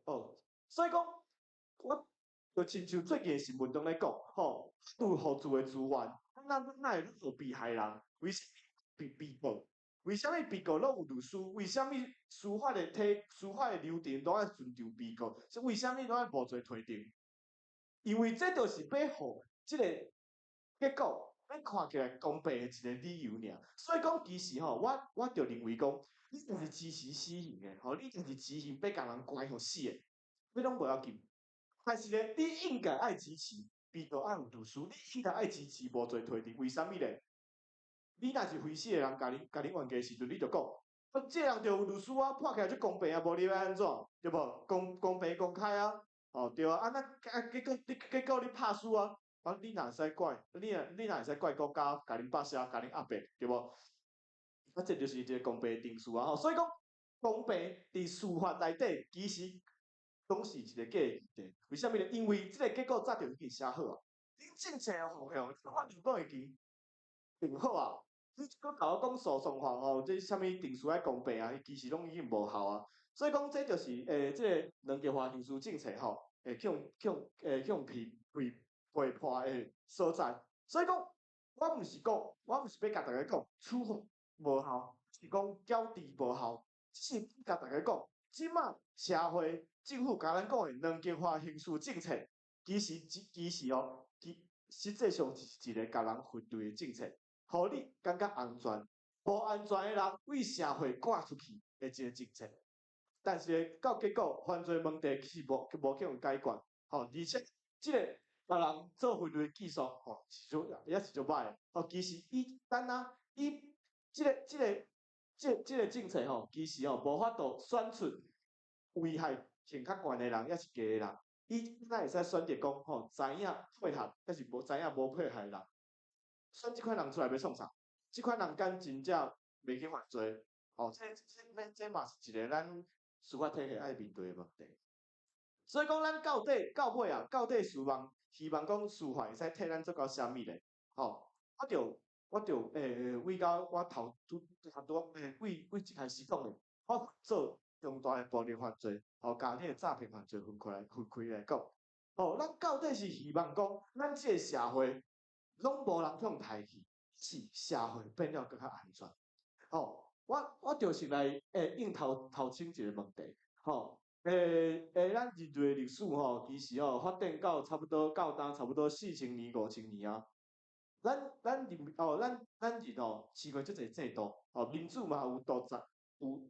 哦，所以講，我就親像最近的新聞中咧講，吼，有互助的資源，咱哪會予被害人？為啥物被告？為啥物被告攏有律師？為啥物司法的流程攏愛尊重被告？是為啥物攏愛無罪推定？因為這就是欲予這個結果欲看起來公平的一個理由爾。所以講，其實吼，我就認為講，你若是支持死刑的，吼，你若是執行欲共人關予死的，這攏無要緊。但是咧，你應該愛支持被告愛有律師，你應該愛支持無罪推定。為啥物咧？你若是非死的人，共恁冤家的時陣，你就講，啊，這人就有律師啊，判起來足公平啊，無你欲按怎？對無？公平公開啊，哦對啊，啊那啊結果你拍輸啊，啊你哪會使怪？你哪會使怪國家共恁剝削、共恁壓迫，對無？啊，這就是一個公平的程序啊！吼，所以講公平佇司法內底其實攏是一個假的議題。為啥物呢？因為這個結果早就已經寫好啊。恁政策的方向，法律講會記定好啊。你閣共我講訴訟法吼，這啥物程序愛公平啊？其實攏已經無效啊。所以講，這就是這個兩極化刑事政策吼，會去予批判的所在。所以講，我毋是講，我毋是欲共大家講處罰無效，是講矯治無效，只是共大家講，這馬社會政府共咱講的兩極化刑事政策，其實哦，其實際上是一個共人分類的政策，予你感覺安全，無安全的人為社會趕出去的一個政策。但是到結果，犯罪問題其實無去予解決，吼，而且這個共人做分類技術，吼，是足也是足歹的。吼，其實伊等下伊這個政策吼，其實吼無法度選出危害性較懸的人，抑是低的人。伊哪會使選擇講吼，知影配合，抑是無知影無配合的人？選這款人出來欲創啥？這款人敢真正袂去犯罪？吼，這嘛是一個咱司法體系愛面對的問題。所以講，咱到底到尾啊，到底希望講司法會使替咱做到啥物咧？吼，我就為到我頭拄拄為一開始講的，我做重大的暴力犯罪，吼，共彼個詐騙犯罪分開來講，吼，咱到底是希望講，咱這個社會攏無人去予刣去，是社會變了閣較安全？吼，我就是來應頭頭先一個問題，吼，咱人類歷史吼，其實吼發展到差不多到今差不多4000年、5000年啊。咱人吼試過足濟制度，吼，民主嘛有，獨裁有，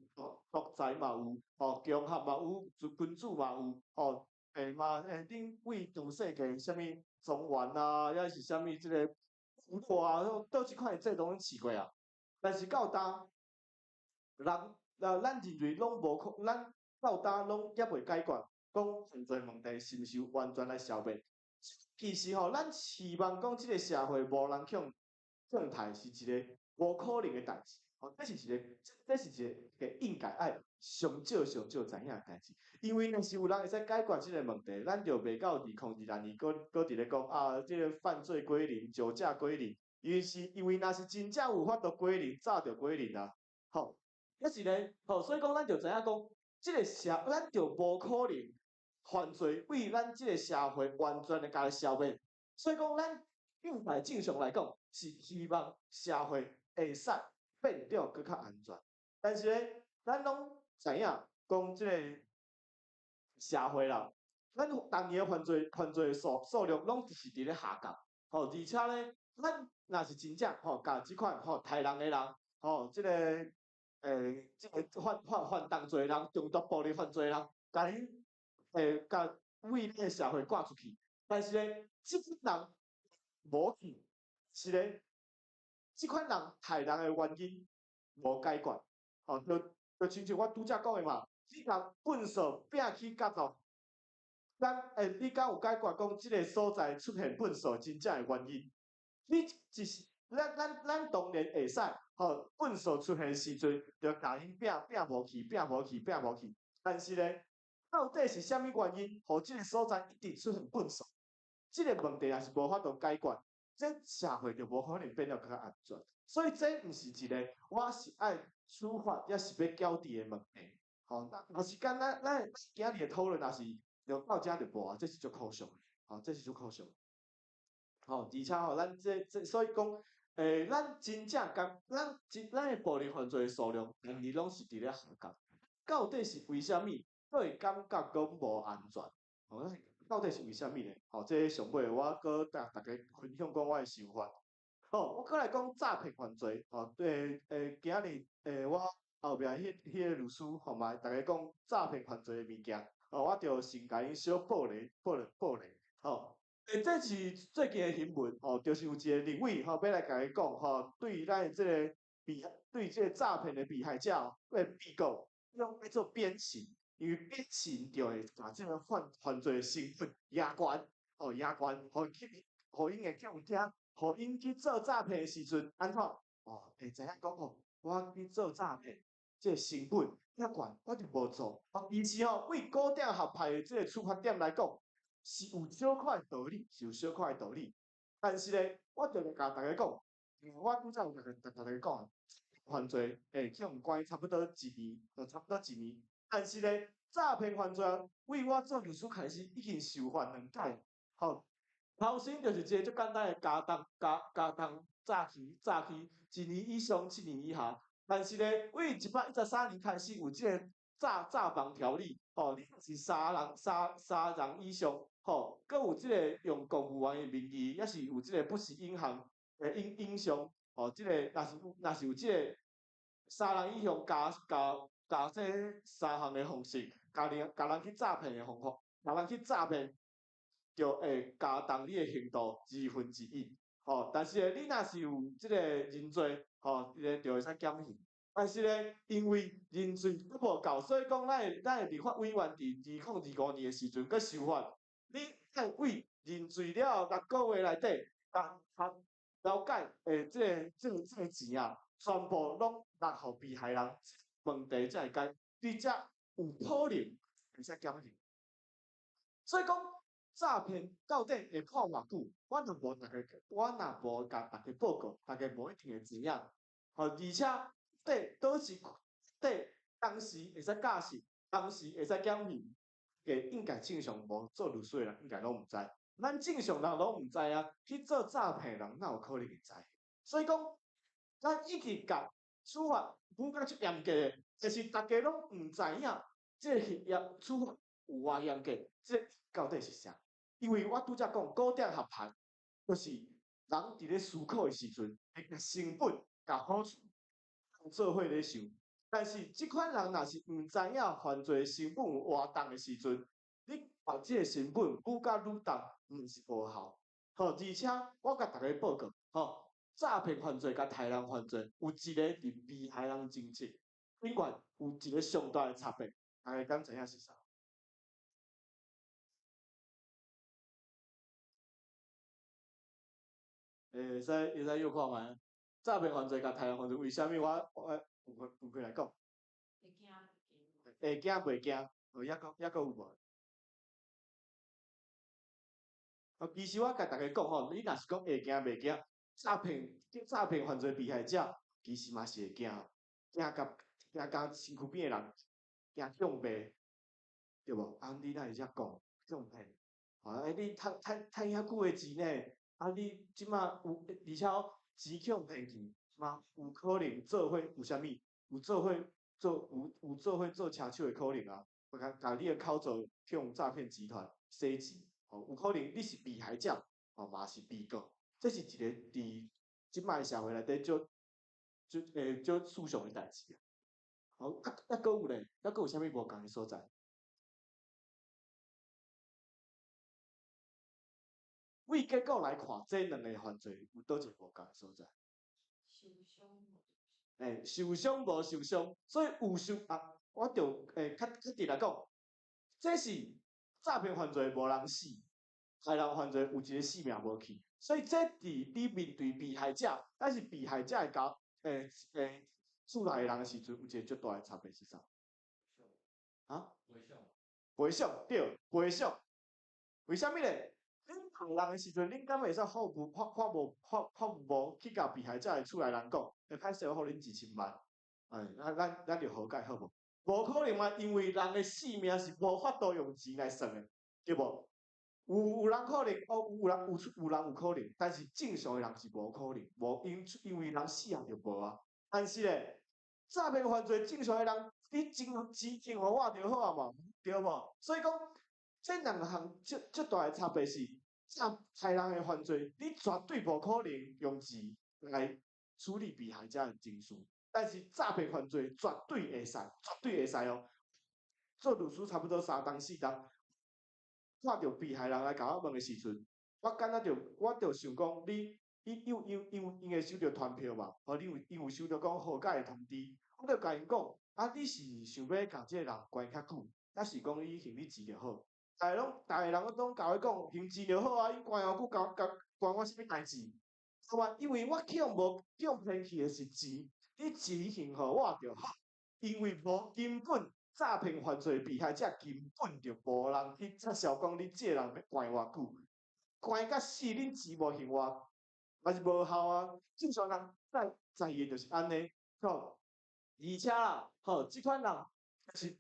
獨裁嘛有，吼，共和嘛有，君主嘛有，吼，嘛恁為全世界啥物莊園啊，抑是啥物這個部落啊，佗這款的制度攏試過啊。但是到今，人，咱人類攏無可，咱到今攏猶未解決，講犯罪問題是毋是完全來消滅？其實吼，咱希望講這個社會無人去予刣，是一個無可能的代誌。吼，這是一個應該愛上少上少知影的代誌。因為若是有人會使解決這個問題，咱就袂到2022年，閣佇咧講啊，這個犯罪歸零、酒駕歸零。因為若是真正有法度歸零，早就歸零啊。吼，抑是咧，吼，所以講咱就知影講，這個社，咱就無可能犯罪為咱這個社會完全的共伊消滅。所以講，咱應該正常來講，是希望社會會使變得閣較安全。但是咧，咱攏知影講這個社會啦，咱逐年的犯罪數量攏是佇咧下降。吼，而且咧，咱若是真正吼，共這款吼刣人的人，吼，這個犯重罪的人，重度暴力犯罪的人，共𪜶共為這個社會趕出去。但是咧，這款人無去，是咧，這款人刣人的原因無解決。吼，就親像我拄才講的嘛，你共糞埽摒去角落，你敢有解決講這個所在出現糞埽真正的原因？你只是咱當然會使，吼，糞埽出現時陣，就共𪜶摒摒無去，摒無去，摒無去。但是咧，到底是啥物原因，予這個所在一直出現糞埽？這個問題也是無法度解決，這社會就無可能變得閣較安全。所以這毋是一個我是愛處罰，抑是欲矯治的問題。吼，若是敢若咱今日的討論，若是就到這就無啊，這是足可惜的，吼，這是足可惜的。吼，而且吼，咱這所以講，咱真正共咱真咱的暴力犯罪的數量，逐年攏是佇咧下降。到底是為啥物？閣會感覺講無安全？吼，到底是為啥物呢？吼，這上尾我閣共大家分享講我的想法。好，我閣來講詐騙犯罪。吼，今仔日我後壁彼個律師吼嘛，逐家講詐騙犯罪的物件。吼，我就先共𪜶小報咧，報咧，報咧。吼，這是最近的新聞，吼，就是有一個立委吼，欲來共伊講吼，對咱的這個被對這個詐騙的被害者，被告用欲做鞭刑，因為鞭刑就會共這個犯罪的成本壓懸，吼，壓懸，予去，予𪜶會較有驚，予𪜶去做詐騙的時陣，按怎？哦，會知影講吼，我去做詐騙，這個成本遐懸，我就無做。哦，其實吼，對古典學派的這個出發點來講，是有小可的道理，是有小可的道理。但是咧，我就來共大家講，我拄才有共大家講，犯罪會去予關差不多一年，就差不多一年。但是咧，詐騙犯罪對我做律師開始已經受罰兩擺。吼，頭先就是一個足簡單的加重加加重詐欺詐欺，一年以上7年以下。但是咧，對113年開始有這個詐詐防條例，吼，你若是三人三三人以上，吼，閣有這個用公務員的名義，抑是有這個不實銀行的影像，吼，這個若是有這個三人以上加加加這三項的方式，共人去詐騙的方法，共人去詐騙，就會加重你的刑度1/2。吼，但是咧，你若是有這個認罪，吼，伊個就會使減刑。但是咧，因為認罪閣無夠，所以講咱的立法委員佇2025年的時陣閣修法，你愛為認罪了後6個月內底，共了解這個錢啊，全部攏納予被害人，問題才會解，你才有可能會使減刑。所以講詐騙到底會判偌久？我若無逐家，我若無共大家報告，大家無一定會知影。吼，而且底佗是底當時會使假釋，當時會使減刑，應該正常無做律師的人應該攏毋知。咱正常人攏毋知影，去做詐騙的人哪有可能會知？所以講，咱一直共處罰處甲足嚴格的，但是逐家攏毋知影這個刑處罰有偌嚴格，這個到底是啥？因為我拄才講古典學派，就是人佇咧思考的時陣，會共成本、共好處做伙咧想。但是這款人若是毋知影犯罪成本有偌重的時陣，你把這個成本愈加愈重，毋是無效。吼，而且我共大家報告，吼，詐騙犯罪佮刣人犯罪有一個佇被害人政策，頂懸有一個上大的差別，大家敢知影是啥？會使約看覓？詐騙犯罪佮刣人犯罪，為啥物我分開來講？會驚袂驚？會驚袂驚？哦，抑閣有無？哦，其實我共大家講吼，你若是講會驚袂驚？詐騙犯罪被害者其實嘛是會驚，驚共身軀邊的人驚向罵，對無？啊，你哪會遮講？向騙？啊，你趁遐久的錢呢？啊，你這馬有，而且錢去予騙去，嘛有可能做伙有啥物？有做伙做車手的可能啊！共你的口座去予詐騙集團洗錢，吼，有可能你是被害者，吼，嘛是被告，這是一個佇這擺社會內底足思想的代誌啊。好，啊，閣有咧，閣有啥物無仝的所在？為結果來看，這兩個犯罪有佗一個無仝的所在？受傷無？受傷無受傷，所以有受啊，我就較確直來講，這是詐騙犯罪無人死，刣人犯罪有一個性命無去，所以這佇你面對被害者，還是被害者的家厝內的人的時陣，有一個足大的差別是啥？啊？賠償。賠償對，賠償。為啥物咧？恁刣人的時陣，恁敢會使發無發發無發發無去共被害者的厝內人講，歹勢我予恁1000萬，咱就和解好無？無可能嘛，因為人的性命是無法度用錢來算的，對無？有人可能，哦，有人有可能，但是正常的人是無可能，無因為人死啊就無啊。但是咧，詐騙犯罪正常的人，你錢錢錢予我就好啊嘛，對無？所以講，這兩項足足大的差別是，詐害人的犯罪，你絕對無可能用錢來處理被害者的情緒，但是詐騙犯罪絕對會使，絕對會使哦。做律師差不多三冬四冬，看著被害人來共我問的時陣，我敢若就我就想講，你伊有因因𪜶會收著傳票嘛？吼，你有𪜶有收著講和解的通知，我就共𪜶講，啊，你是想欲共這個人關較久，抑是講你還你錢就好？逐个攏，逐个人攏共我講還錢就好啊，伊關偌久，共共關我啥物代誌？是吧？因為我去予無去予騙去的是錢，你錢還予我就好，因為無根本詐騙犯罪被害者根本就無人去插潲講你這個人欲關偌久，關甲死，恁錢無還我，嘛是無效啊。正常人在在意的就是按呢，吼，而且啦，吼，這款人是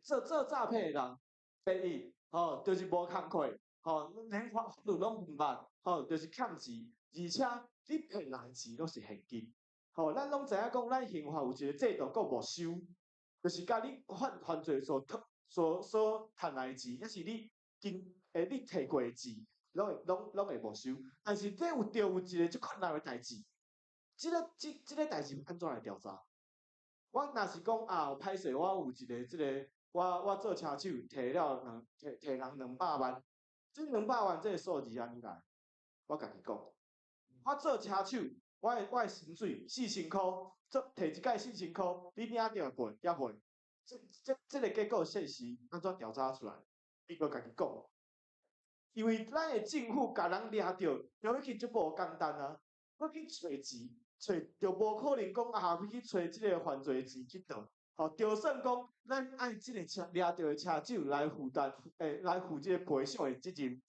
做做詐騙的人，第一，吼，就是無工課，吼，連法律攏毋捌，吼，就是欠錢，而且你騙人的錢攏是現金，吼，咱攏知影講，咱刑法有一個制度叫沒收，就是共你犯犯罪所所所趁來的錢，抑是你經你提過的錢，攏會攏攏會沒收。但是這有著有一個足困難的代誌，這個這這個代誌按怎來調查？我若是講啊，歹勢，我有一個這個，我我做車手提了兩提提人兩百萬，這兩百萬這個數字按怎來？我家己講，我做車手，我的我的薪水四千箍，做提一擺四千箍，你領著袂？猶未？這這這個結果現實按怎調查出來？伊就家己講，因為咱的政府共人掠著，就已經足無簡單啊！欲去揣錢，揣就無可能講啊，欲去揣這個犯罪錢去倒。吼，就算講咱愛這個車掠著的車手來負擔，來負這個賠償的責任，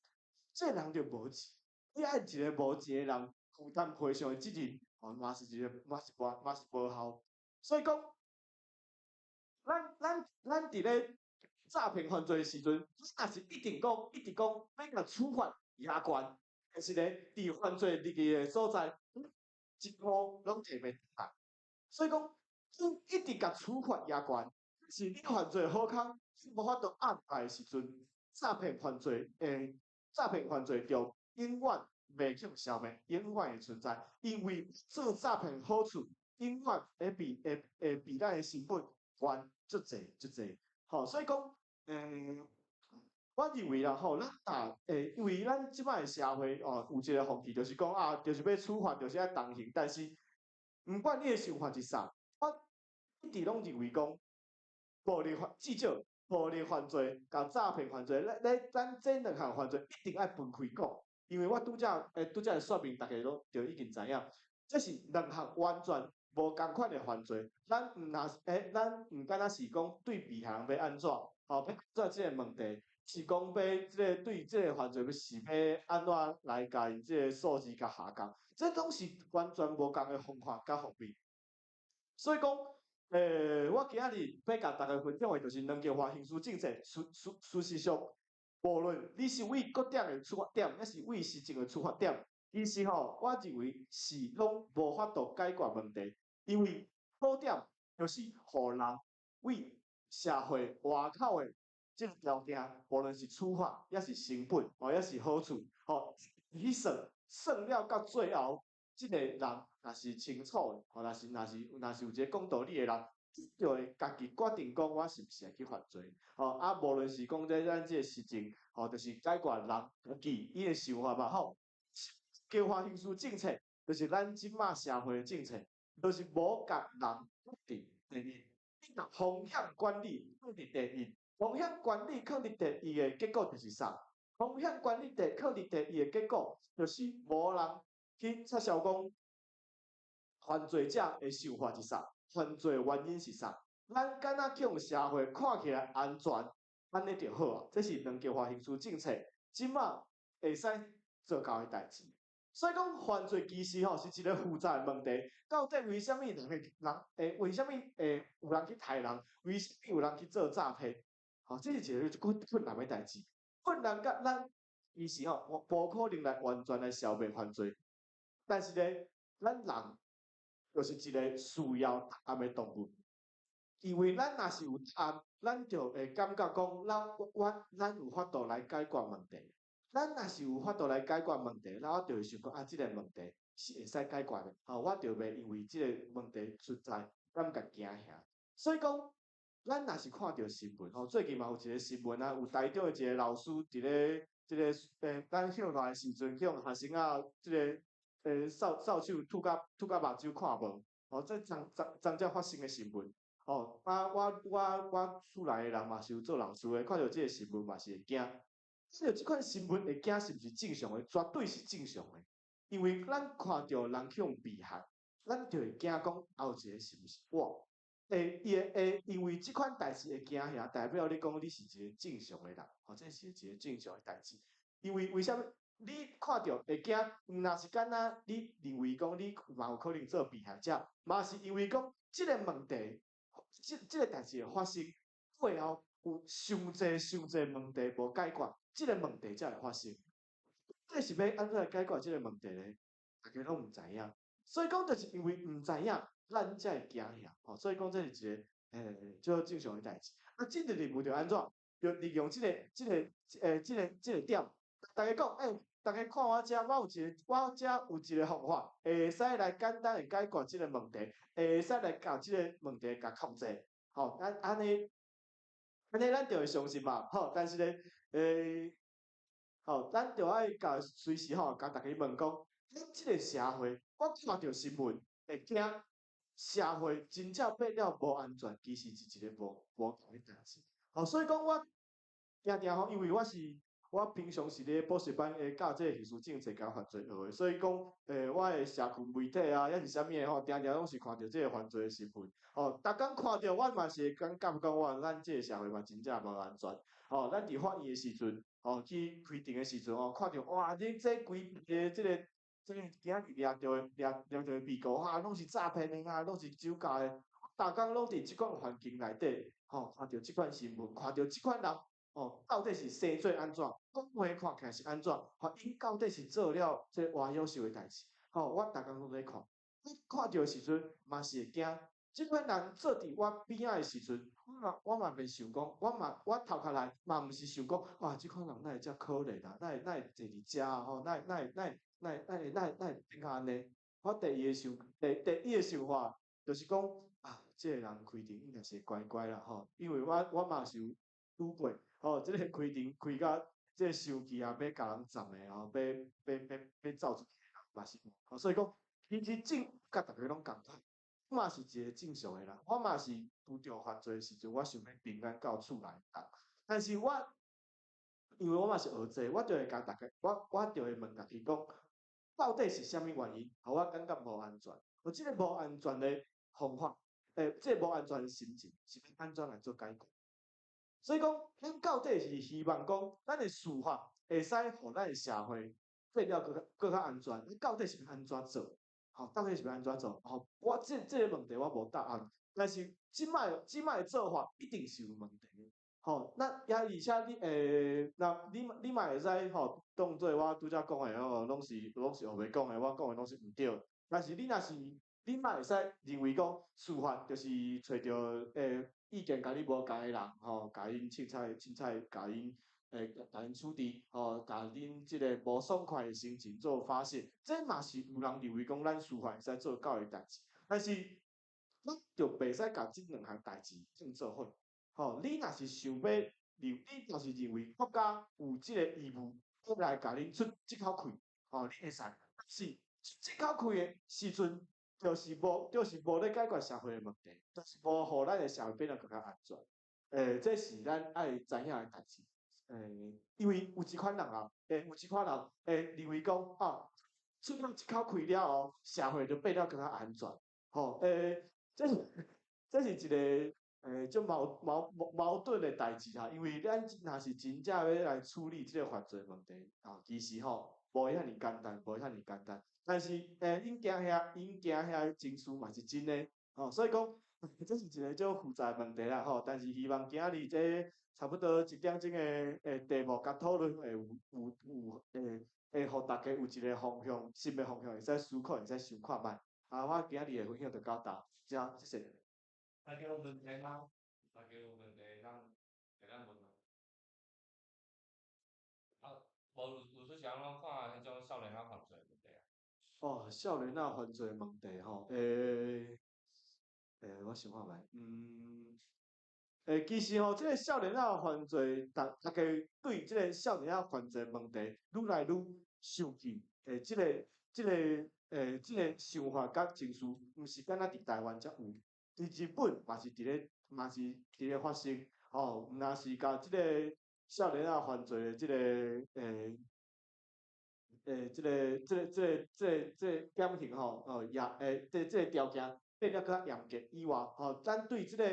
這個人就無錢。你愛一個無錢的人負擔賠償的責任，吼，嘛是一個嘛是無嘛是無效。所以講，咱咱咱佇咧詐騙犯罪的時陣，若是一定講一直講欲共處罰也懸，但是咧，佇犯罪入去的所在，一箍攏提袂來。所以講，你一直共處罰也懸，是你犯罪好康，無法度壓來的時陣，詐騙犯罪詐騙犯罪就永遠袂去消滅，永遠會存在。因為做詐騙好處，永遠會比會會比咱的成本懸足濟足濟。吼，所以講，我認為啦吼，咱若因為咱這擺的社會哦，有一個風氣，就是講啊，就是欲處罰，就是愛重刑。但是，毋管你的想法是啥，我一直攏認為講，暴力犯至少暴力犯罪佮詐騙犯罪，咱咱咱這兩項犯罪一定愛分開講，因為我拄才拄才說明，大家攏就已經知影，這是兩項完全無仝款的犯罪。咱毋若咱毋敢若是講對被害人欲按怎，吼，欲按怎這個問題，是講欲這個對這個犯罪欲是欲按怎來共𪜶這個數字共下降，這攏是完全無仝的方法佮方面。所以講，我今仔日欲共大家分享的，就是兩極化刑事政策。事事事實上，無論你是為各點的出發點，抑是為實證的出發點，其實吼，我認為是攏無法度解決問題，因為好點就是予人為社會外口的這個條件，無論是處罰，抑是成本，吼，抑是好處，吼，去算算了到最後，這個人若是清楚的，吼，若是若是若是有一個講道理的人，就會家己決定講，我是毋是會去犯罪，吼，啊，無論是講這咱這個實證，吼，就是解決人家己伊的想法嘛，吼，強化刑事政策，就是咱這馬社會的政策，就是無共人放佇第一，你共風險管理放佇第一，風險管理放佇第一的結果就是啥？風險管理第放佇第一的結果，就是無人去插潲講犯罪者的想法是啥，犯罪原因是啥？咱敢若去予社會看起來安全，按呢就好啊。這是兩極化刑事政策，這馬會使做到的代誌。所以講，犯罪其實吼是一個複雜的問題。到底為啥物人會人會為啥物會有人去刣人？為啥物有人去做詐騙？吼，這是一個困困難的代誌。困難甲咱其實吼，無可能來完全來消滅犯罪。但是呢，咱人就是一個需要答案的動物。因為咱若是有答案，咱就會感覺講，咱有法度來解決問題。咱若是有法度來解決問題，咱我就會想講啊，這個問題是會使解決的，吼，我就袂因為這個問題存在感覺驚嚇。所以講，咱若是看著新聞，吼，最近嘛有一個新聞啊，有台中的一個老師佇咧這個咱歇熱的時陣，去予學生仔這個掃帚吐甲目睭看無，吼，這昨才發生的新聞。吼，啊，我厝內的人嘛是有做老師的，看著這個新聞嘛是會驚。看著這款新聞會驚是毋是正常的？絕對是正常的，因為咱看著人去予被害，咱就會驚講後一個是毋是我？會，伊會會因為這款代誌會驚嚇，代表你講你是一個正常的人，吼，這是一個正常的代誌。因為為啥物？你看著會驚，毋若是敢若你認為講你嘛有可能做被害者，嘛是因為講這個問題。這個代誌會發生，背後有傷濟傷濟問題無解決，這個問題才會發生。這是欲按怎來解決這個問題咧？大家攏毋知影。所以講，就是因為毋知影，咱才會驚嚇。吼，所以講，這是一個足正常的代誌。啊，政治人物就按怎？就利用這個點，逐家講，欸，逐家看我遮，我遮有一個方法，會使來簡單的解決這個問題，會使來共這個問題共控制。吼，咱按呢，按呢，咱就會相信嘛。吼，但是咧，吼，咱就愛共隨時吼，共逐家問講，咱這個社會，我看著新聞會驚，社會真正變了無安全，其實是一個無仝的代誌。吼，所以講我定定吼，因為我是。我平常是咧補習班會教這個刑事政策佮犯罪學的，所以講，我的社群媒體啊，抑是啥物的吼，定定攏是看著這個犯罪的新聞。吼，逐工看著我嘛是會感覺講，哇，咱這個社會嘛真正無安全。吼，咱佇法院的時陣，吼，去開庭的時陣，吼，看著哇，恁這規個這個今仔日掠著的掠著的被告，哈，攏是詐騙的啊，攏是酒駕的，逐工攏佇這款環境內底，吼，看著這款新聞，看著這款人。哦，到底是生做按怎？講話看起來是按怎？吼，𪜶到底是做了這偌夭壽的代誌？吼，我逐工攏咧看，我看著的時陣嘛是會驚。這款人坐佇我邊仔的時陣，我嘛袂想講，我嘛我頭殼內嘛毋是想講，哇，這款人哪會遮可憐啊？哪會坐佇遮啊？吼，哪會變甲按呢？我第一个想法就是講，啊，這個人開庭應該是乖乖啦，吼，因為我嘛是有拄過。吼，這個開庭開甲這個生氣啊，欲共人斬的吼，欲走出去的人嘛是有，吼，所以講，其實佮逐家攏仝款，我嘛是一個正常的人，我嘛是拄著犯罪的時陣，我想欲平安到厝內的人，但是我因為我嘛是學這，我就會共逐家，我就會問家己講，到底是啥物原因，予我感覺無安全？予這個無安全的方法，這個無安全的心情，是欲按怎來做解決？所以講，咱到底是希望講，咱的司法會使予咱的社會變了閣較安全？咱到底是欲按怎做？吼，到底是欲按怎做？吼，我這個問題我無答案，但是這擺的做法一定是有問題的。吼，那也而且你若你嘛會使吼，當做我拄才講的吼，攏是烏白講的，我講的攏是毋對。但是你若是你嘛會使認為講，司法就是揣著意見佮你無仝的人，吼，共𪜶凊彩凊彩，共𪜶處置，吼，共恁這個無爽快的心情做發洩，這嘛是有人認為講咱司法會使做到的代誌。但是，咱就袂使共這兩項代誌放做伙。吼，你若是想欲認，你若是認為國家有這個義務來共恁出這口氣，吼，你會使，但是出這口氣的時陣，就是無咧解決社會的問題，就是無予咱的社會變得閣較安全。這是咱愛知影的代誌。因為有一款人啊，有一款人會認為講，啊，出了一口氣了後，社會就變得閣較安全。吼，這是一個足矛盾的代誌哈。因為咱若是真正欲來處理這個犯罪問題，啊，其實吼，無遐爾簡單，無遐爾簡單。但是，𪜶驚嚇的情緒嘛是真的，吼，所以講，這是一個足複雜的問題啦，吼。但是希望今仔日這差不多一點鐘的題目佮討論，會有有有會會予大家有一個方向，新的方向，會使思考，會使想看覓。啊，我今仔日的分享就到這，謝謝。大家有問題嗎？大家有問題，咱會當問。啊，無有出是按怎看彼種少年仔犯罪問題啊？哦，少年仔犯罪問題吼，欸，我想看覓，欸，其實吼，這個少年仔犯罪，逐家對這個少年仔犯罪問題愈來愈生氣，欸，這個想法佮情緒，毋是干焦佇台灣才有，佇日本嘛是佇咧發生，吼，毋若是共這個少年仔犯罪的這個，欸，這個減刑吼，哦，也欸，這個條件變得較嚴格以外，吼，咱對這個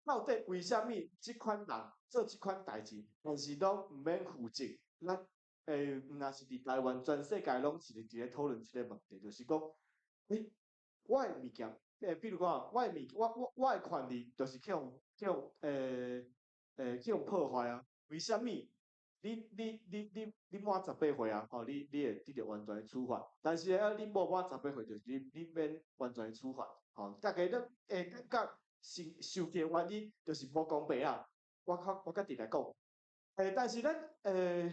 到底為啥物這款人做這款代誌，但是攏毋免負責？咱欸，毋若是佇台灣，全世界攏是佇咧討論這個問題，就是講，欸，我的物件，欸，比如講，我的物，我的權利就是去予破壞啊？為啥物？你滿18歲啊，吼，你會得著完全的處罰。但是啊，你無滿十八歲，就是你免完全的處罰。吼，大家攏會感覺受氣的原因就是無公平啊。我較直來講，欸，但是咱欸，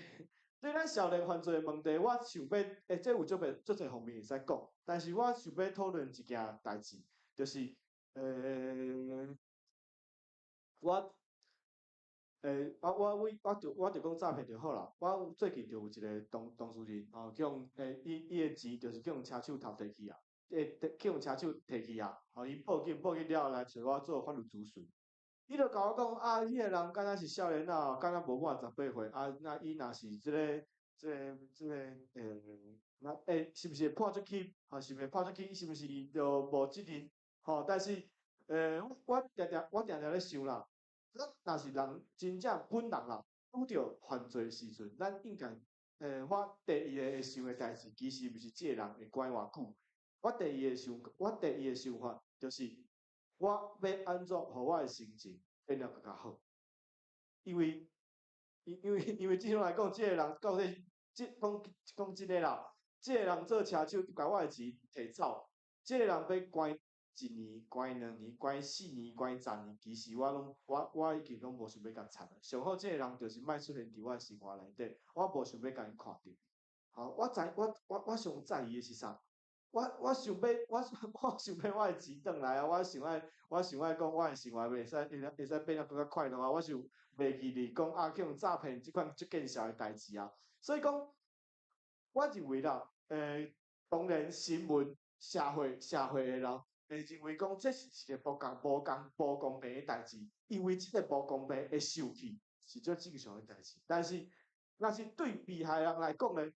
對咱少年犯罪的問題，我想欲欸，這有足濟足濟方面會使講。但是我想欲討論一件代誌，就是欸，我。欸，啊，我就講詐騙就好啦。我最近就有一個當事人，吼，去予欸，伊的錢就是去予車手偷提去啊，欸，去予車手提去啊，吼，伊報警，報警了後來揣我做法律諮詢。伊就共我講，啊，彼個人敢若是少年仔，敢若無滿十八歲，啊，那伊若是這個，欸，那欸，是毋是會判出去？吼，是毋是判出去？伊是毋是就無責任？吼，但是，欸，我定定咧想啦。咱若是人真正本人啦，拄著犯罪時陣，咱應該，欸，我第一個會想的代誌，其實毋是這個人會關偌久。我第一個想法就是，我欲按怎予我的心情變得閣較好。因為這種來講，這個人到底，這講講真的啦，這個人做車手，共我的錢提走，這個人欲關一年、關2年、關4年、關10年，其實我攏我已經攏無想欲共插。上好這個人就是莫出現佇我的生活內底，我無想欲共伊看著。好，我知我上在意的是啥？我想欲我的錢轉來啊！我想愛講我的生活會使變得閣較快樂啊！我想袂記得講啊，去予詐騙這款足見笑的代誌啊！所以講，我認為啦，欸，當然新聞社會的人會認為講這是一個無公平的代誌，因為這個無公平會受氣是足正常的代誌。但是，若是對被害人來講呢，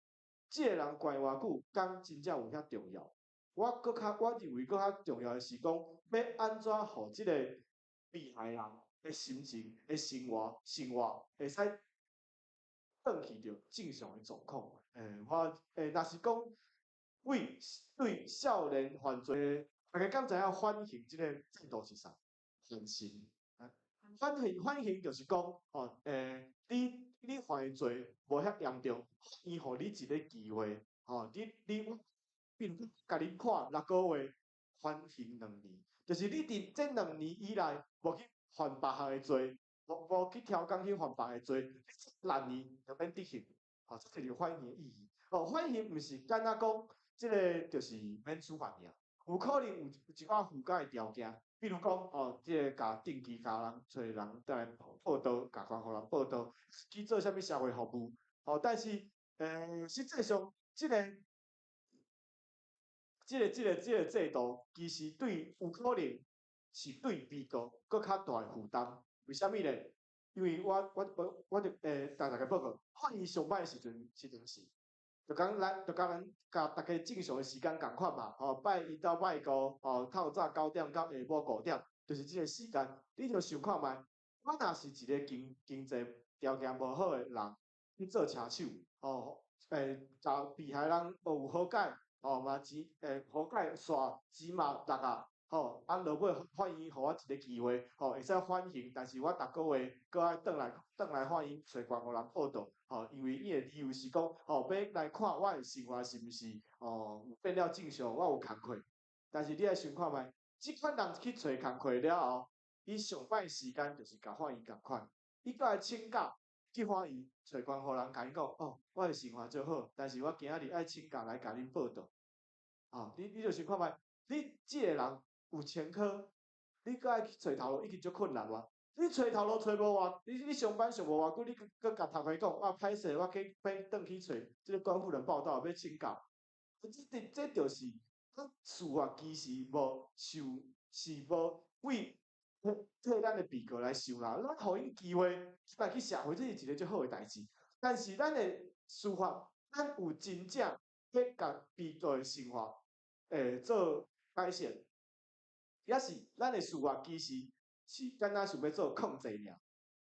這個人關偌久，敢真正有遐重要？我認為閣較重要的是講，欲按怎予這個被害人的心情、的生活會使轉去著正常的狀況。欸，我欸，若是講對少年犯罪，大家敢知影緩刑這個制度是啥？緩刑，緩刑就是講，吼，欸，你犯的罪無遐嚴重，伊予你一個機會，吼，你比如講，共你判6個月，緩刑兩年，就是你佇這兩年以內無去犯別項的罪，無去超工去犯別個罪，你這六年就免執行，吼，這就是緩刑的意義。哦，緩刑毋是干焦講，這個就是免處罰爾，有可能有一寡附加的條件，比如講，哦，這個共定期共人揣人轉來報到，共關予人報到，去做啥物社會服務，吼，但是，欸，實際上，這個制度，其實對有可能是對被告閣較大的負擔。為啥物咧？因為我就欸，共大家報告，法院上班的時陣是當時，就共咱共大家正常的時間仝款嘛，吼，拜一到拜五，吼，透早9點到下晡5點，就是這個時間。你就想看覓，我若是一個經濟條件無好的人去做車手，吼，欸，共被害人有和解，吼嘛錢欸和解煞錢嘛落啊，吼，啊落尾法院予我一個機會，吼，會使緩刑，但是我逐個月閣愛轉來法院揣關予人報到，吼，因為伊的理由是講，吼，欲來看我的生活是毋是，吼，有變了正常，我有工課。但是你愛想看覓，這款人去揣工課了後，伊上歹時間就是共法院共款，伊閣來請假去法院揣關予人共𪜶講，哦，我的生活足好，但是我今仔日愛請假來共恁報到。哦，你就想看覓，你這個人有前科，你閣愛去揣頭路已經足困難哇。你揣頭路揣無偌，你上班上無偌久，你閣閣共頭家講，啊，歹勢，我去欲轉去揣這个觀護人報到，欲請假。這就是咱司法其實無受，是無為替咱的被告來想啦，咱予𪜶機會來去社會，這是一个足好的代誌。但是咱的司法，咱有真正欲共被告的生活做改善，抑是咱的司法其實是敢若想欲做控制爾，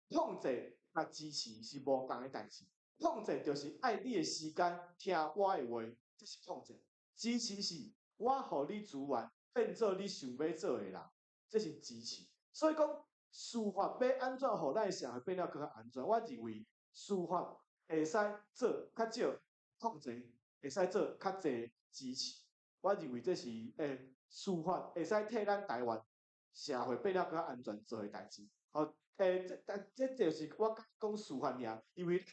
控制佮支持是無仝的代誌。控制就是愛你的時間聽我的話，這是控制；支持是我予你資源變做你想欲做的人，這是支持。所以講，司法欲按怎予咱的社會變了閣較安全？我認為司法會使做較少控制，會使做較濟支持。我認為這是司法會使替咱台灣社會變了閣較安全做的代誌。吼，這這就是我講司法爾，因為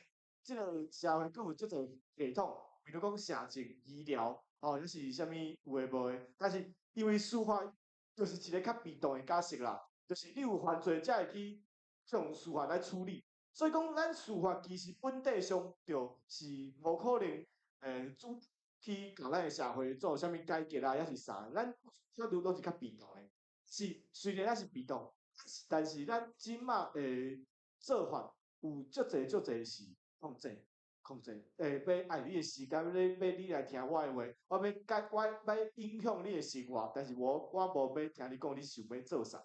這个社會閣有足濟系統，比如講社政、醫療，吼，抑是啥物有的無的。但是因為司法就是一个較被動的角色啦，就是你有犯罪才會去用司法來處理。所以講，咱司法其實本底上就是無可能主去共咱的社會做啥物改革啊，抑是啥？咱法律攏是較被動的，是雖然咱是被動，但是咱這馬的做法有足濟足濟是控制，控制，欲愛你的時間，欲你來聽我的話，我欲改，我欲影響你的生活，但是我無欲聽你講你想欲做啥。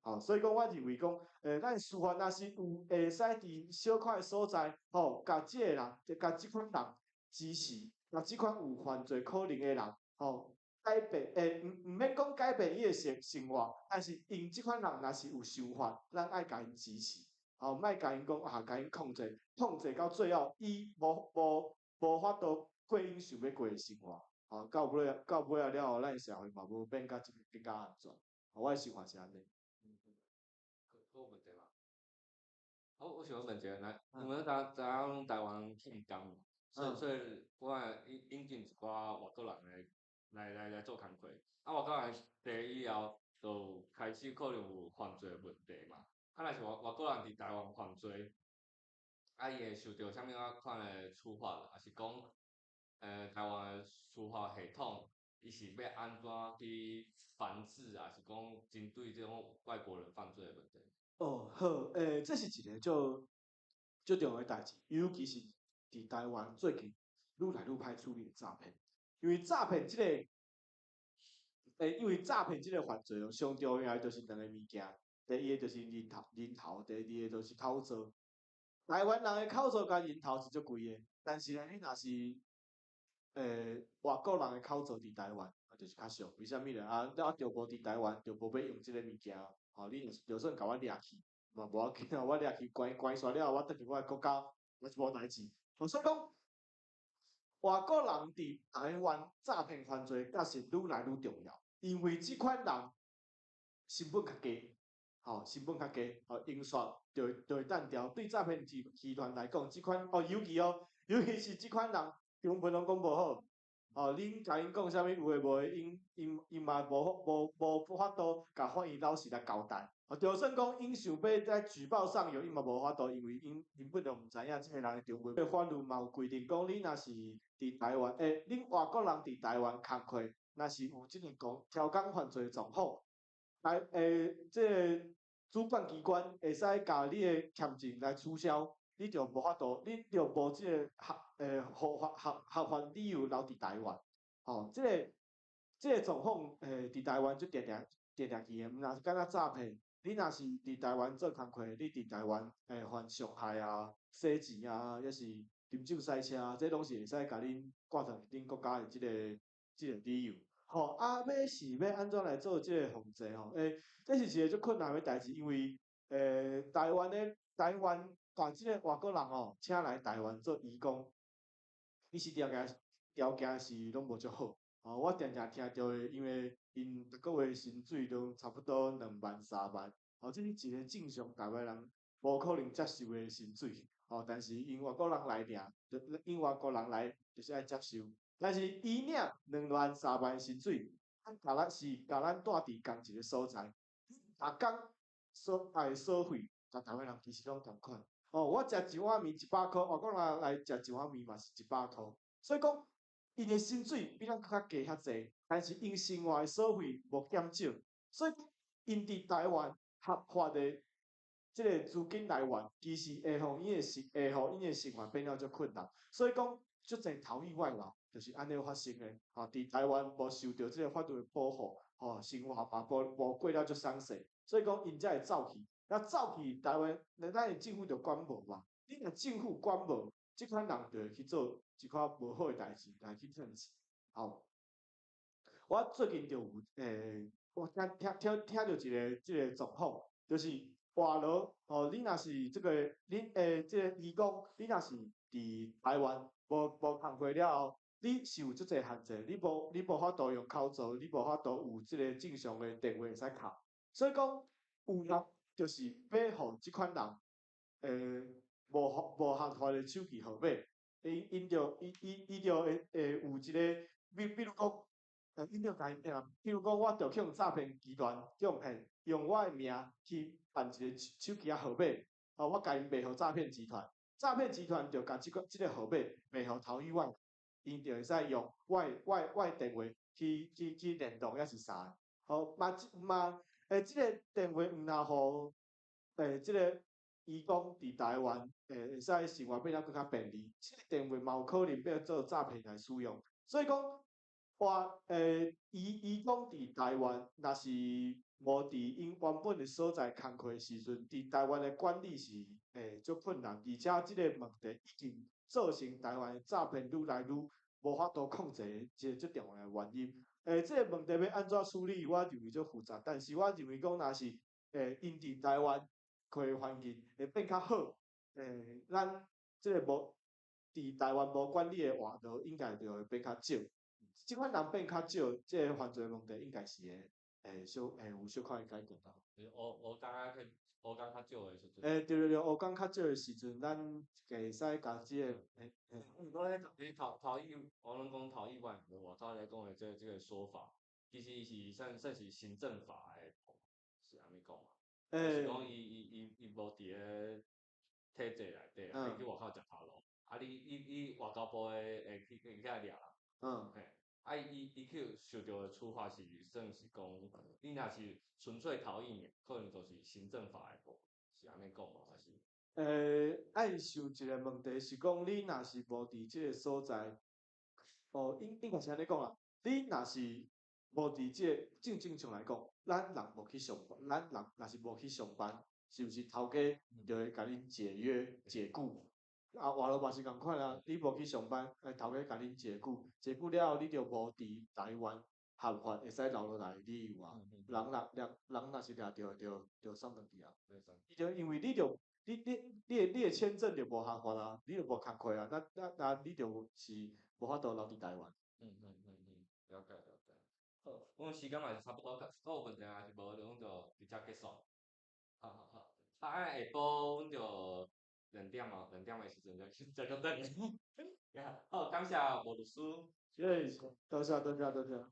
吼，所以講，我認為講，咱司法若是有會使佇小可的所在，吼，共這個人，共這款人支持，共這款有犯罪可能的人，吼，改變，毋免講改變伊的生活，但是𪜶這款人若是有想法，咱愛共𪜶支持，吼，莫共𪜶講啊，共𪜶控制，控制到最後，伊無法度過𪜶想欲過的生活，吼，到尾仔了後，咱的社會嘛無變甲這更加安全，我的想法是按呢。閣有問題無？我想欲問一下，來，因為咱知影台灣欠工嘛，所以我會引進一寡外國人的來做工課。啊，外國人來以後，就開始可能有犯罪的問題嘛。啊，若是外國人佇台灣犯罪，啊，伊會受著啥物仔款的處罰？抑是講，台灣的司法系統，伊是欲按怎去防治，抑是講針對這種外國人犯罪的問題？哦，好，這是一个足足重要的代誌，尤其是佇台灣最近愈來愈歹處理的詐騙，因為詐騙這个犯罪哦，上重要的就是兩个物件，第一个就是人頭，第二个就是口座。台灣人的口座佮人頭是足貴的，但是呢，你若是外國人的口座佇台灣，就是較俗。為啥物咧？啊，啊，著無佇台灣，著無欲用這个物件，吼，你若是就算共我掠去，嘛無要緊啊，我掠去關關煞了後，我轉去我的國家，我是無代誌。所以講，外國人佇台灣詐騙犯罪，確實愈來愈重要，因為這款人成本較低，吼，成本較低，吼，用煞就會當牢。對詐騙集團來講，這款哦，尤其是這款人，中文攏講無好，哦，恁共𪜶講啥物有的無的，𪜶嘛無法度共法院老實來交代。哦，就算講𪜶想欲再舉報上游，𪜶嘛無法度，因為𪜶根本就毋知影這个人的中文。法律嘛有規定講，你若是佇台灣，恁外國人佇台灣工課，若是有這個講超工犯罪狀況，來這个主管機關會使共你的簽證來取消，你就無法度，你就無這个合法理由留佇台灣。吼，這个狀況，佇台灣就定定定定見的，毋若是敢若詐騙。你若是佇台灣做工課，你佇台灣犯傷害啊、洗錢啊，抑是啉酒駛車啊，這攏是會使共恁掛斷恁國家的這个理由。吼，啊，欲是欲按怎來做這个防治吼？這是一个足困難的代誌，因為台灣共這个外國人吼，請來台灣做移工，其實條件是攏無足好。吼，我定定聽著的，因為𪜶逐個月薪水都差不多2萬3萬。吼，這是一个正常台灣人無可能接受的薪水，吼，但是𪜶外國人來掠，就𪜶外國人來就是愛接受。但是伊領2萬3萬薪水，啊，共咱是共咱蹛佇仝一个所在，逐工所愛的所費，共台灣人其實攏仝款。吼，我食一碗麵100箍，外國人來食一碗麵嘛是100箍，所以講𪜶的薪水比咱閣較低遐濟，但是𪜶生活的所費無減少，所以𪜶佇台灣合法的這个資金來源，其實會予𪜶的生會予𪜶的生活變了足困難。所以講，足濟逃逸外勞就是按呢發生的。吼，佇台灣無受著這个法律的保護，吼，生活嘛無過了足鬆勢，所以講𪜶才會走去。那走去台灣，咱的政府就管無嘛。你若政府管無，這款人就會去做一寡無好的代誌來去趁錢。吼，我最近就有我聽著一个這个狀況，就是外勞吼，你若是這个恁這個移工，你若是佇台灣無工課了後，你是有足濟限制，你無法度用口座，你無法度有這个正常的電話會使敲。所以講有人就是欲予這款人，無合法的手機號碼，𪜶就伊伊伊就會有一个，比如講，𪜶就共比如講，我著去予詐騙集團去予騙，用我的名去辦一個手機仔號碼，吼，我共𪜶賣予詐騙集團，詐騙集團就共這個號碼賣予逃逸外，𪜶就會使用我的電話去聯絡抑是啥，吼嘛嘛，這个電話毋但予這个移工佇台灣會使生活變得閣較便利，這个電話嘛有可能變做詐騙來使用，所以講，我移工佇台灣，若是無佇𪜶原本的所在工課的時陣，佇台灣的管理是足困難，而且這个問題已經造成台灣的詐騙愈來愈無法度控制的一個足重要的原因。這个問題欲按怎處理，我認為足複雜，但是我認為講，若是𪜶佇台灣過的環境會變較好，咱這个無佇台灣無管理的外勞應該就會變較少。這款人變較少，這个犯罪問題應該是會小會有小可的解決啦。烏工較少的時陣。對對對，烏工較少的時陣，咱會使共這个毋過咧，你逃逸，我攏講逃逸外勞，外口來講的這個說法，其實是算是行政法的，是按呢講嘛？就是講伊無佇咧體制內底，伊去外口食頭路，啊你外交部的會去遐掠人，嘿，啊伊去受著的處罰是算是講，你若是純粹逃逸，可能就是行政法的部分，是按呢講無？還是？愛想一個問題是講，你若是無佇這個所在，哦，應該是按呢講啦。你若是無佇這個正常來講，咱人無去上班，咱人若是無去上班，是毋是頭家就會共恁解約解僱？啊，外勞嘛是仝款啊，你無去上班，頭家共恁解僱，解僱了後，你就無佇台灣合法會使留落來的理由啊。人若是掠著，就送轉去啊。伊就因為你就你的簽證就無合法啊，你就無工課啊，那你就是無法度留佇台灣。嗯嗯嗯嗯，了解了解。好，阮時間嘛是差不多，閣有問題還是無，阮就直接結束。好好好，啊，下晡阮就2點哦，2點的時陣就閣轉來。好，感謝吳律師。謝謝，多謝多謝多謝。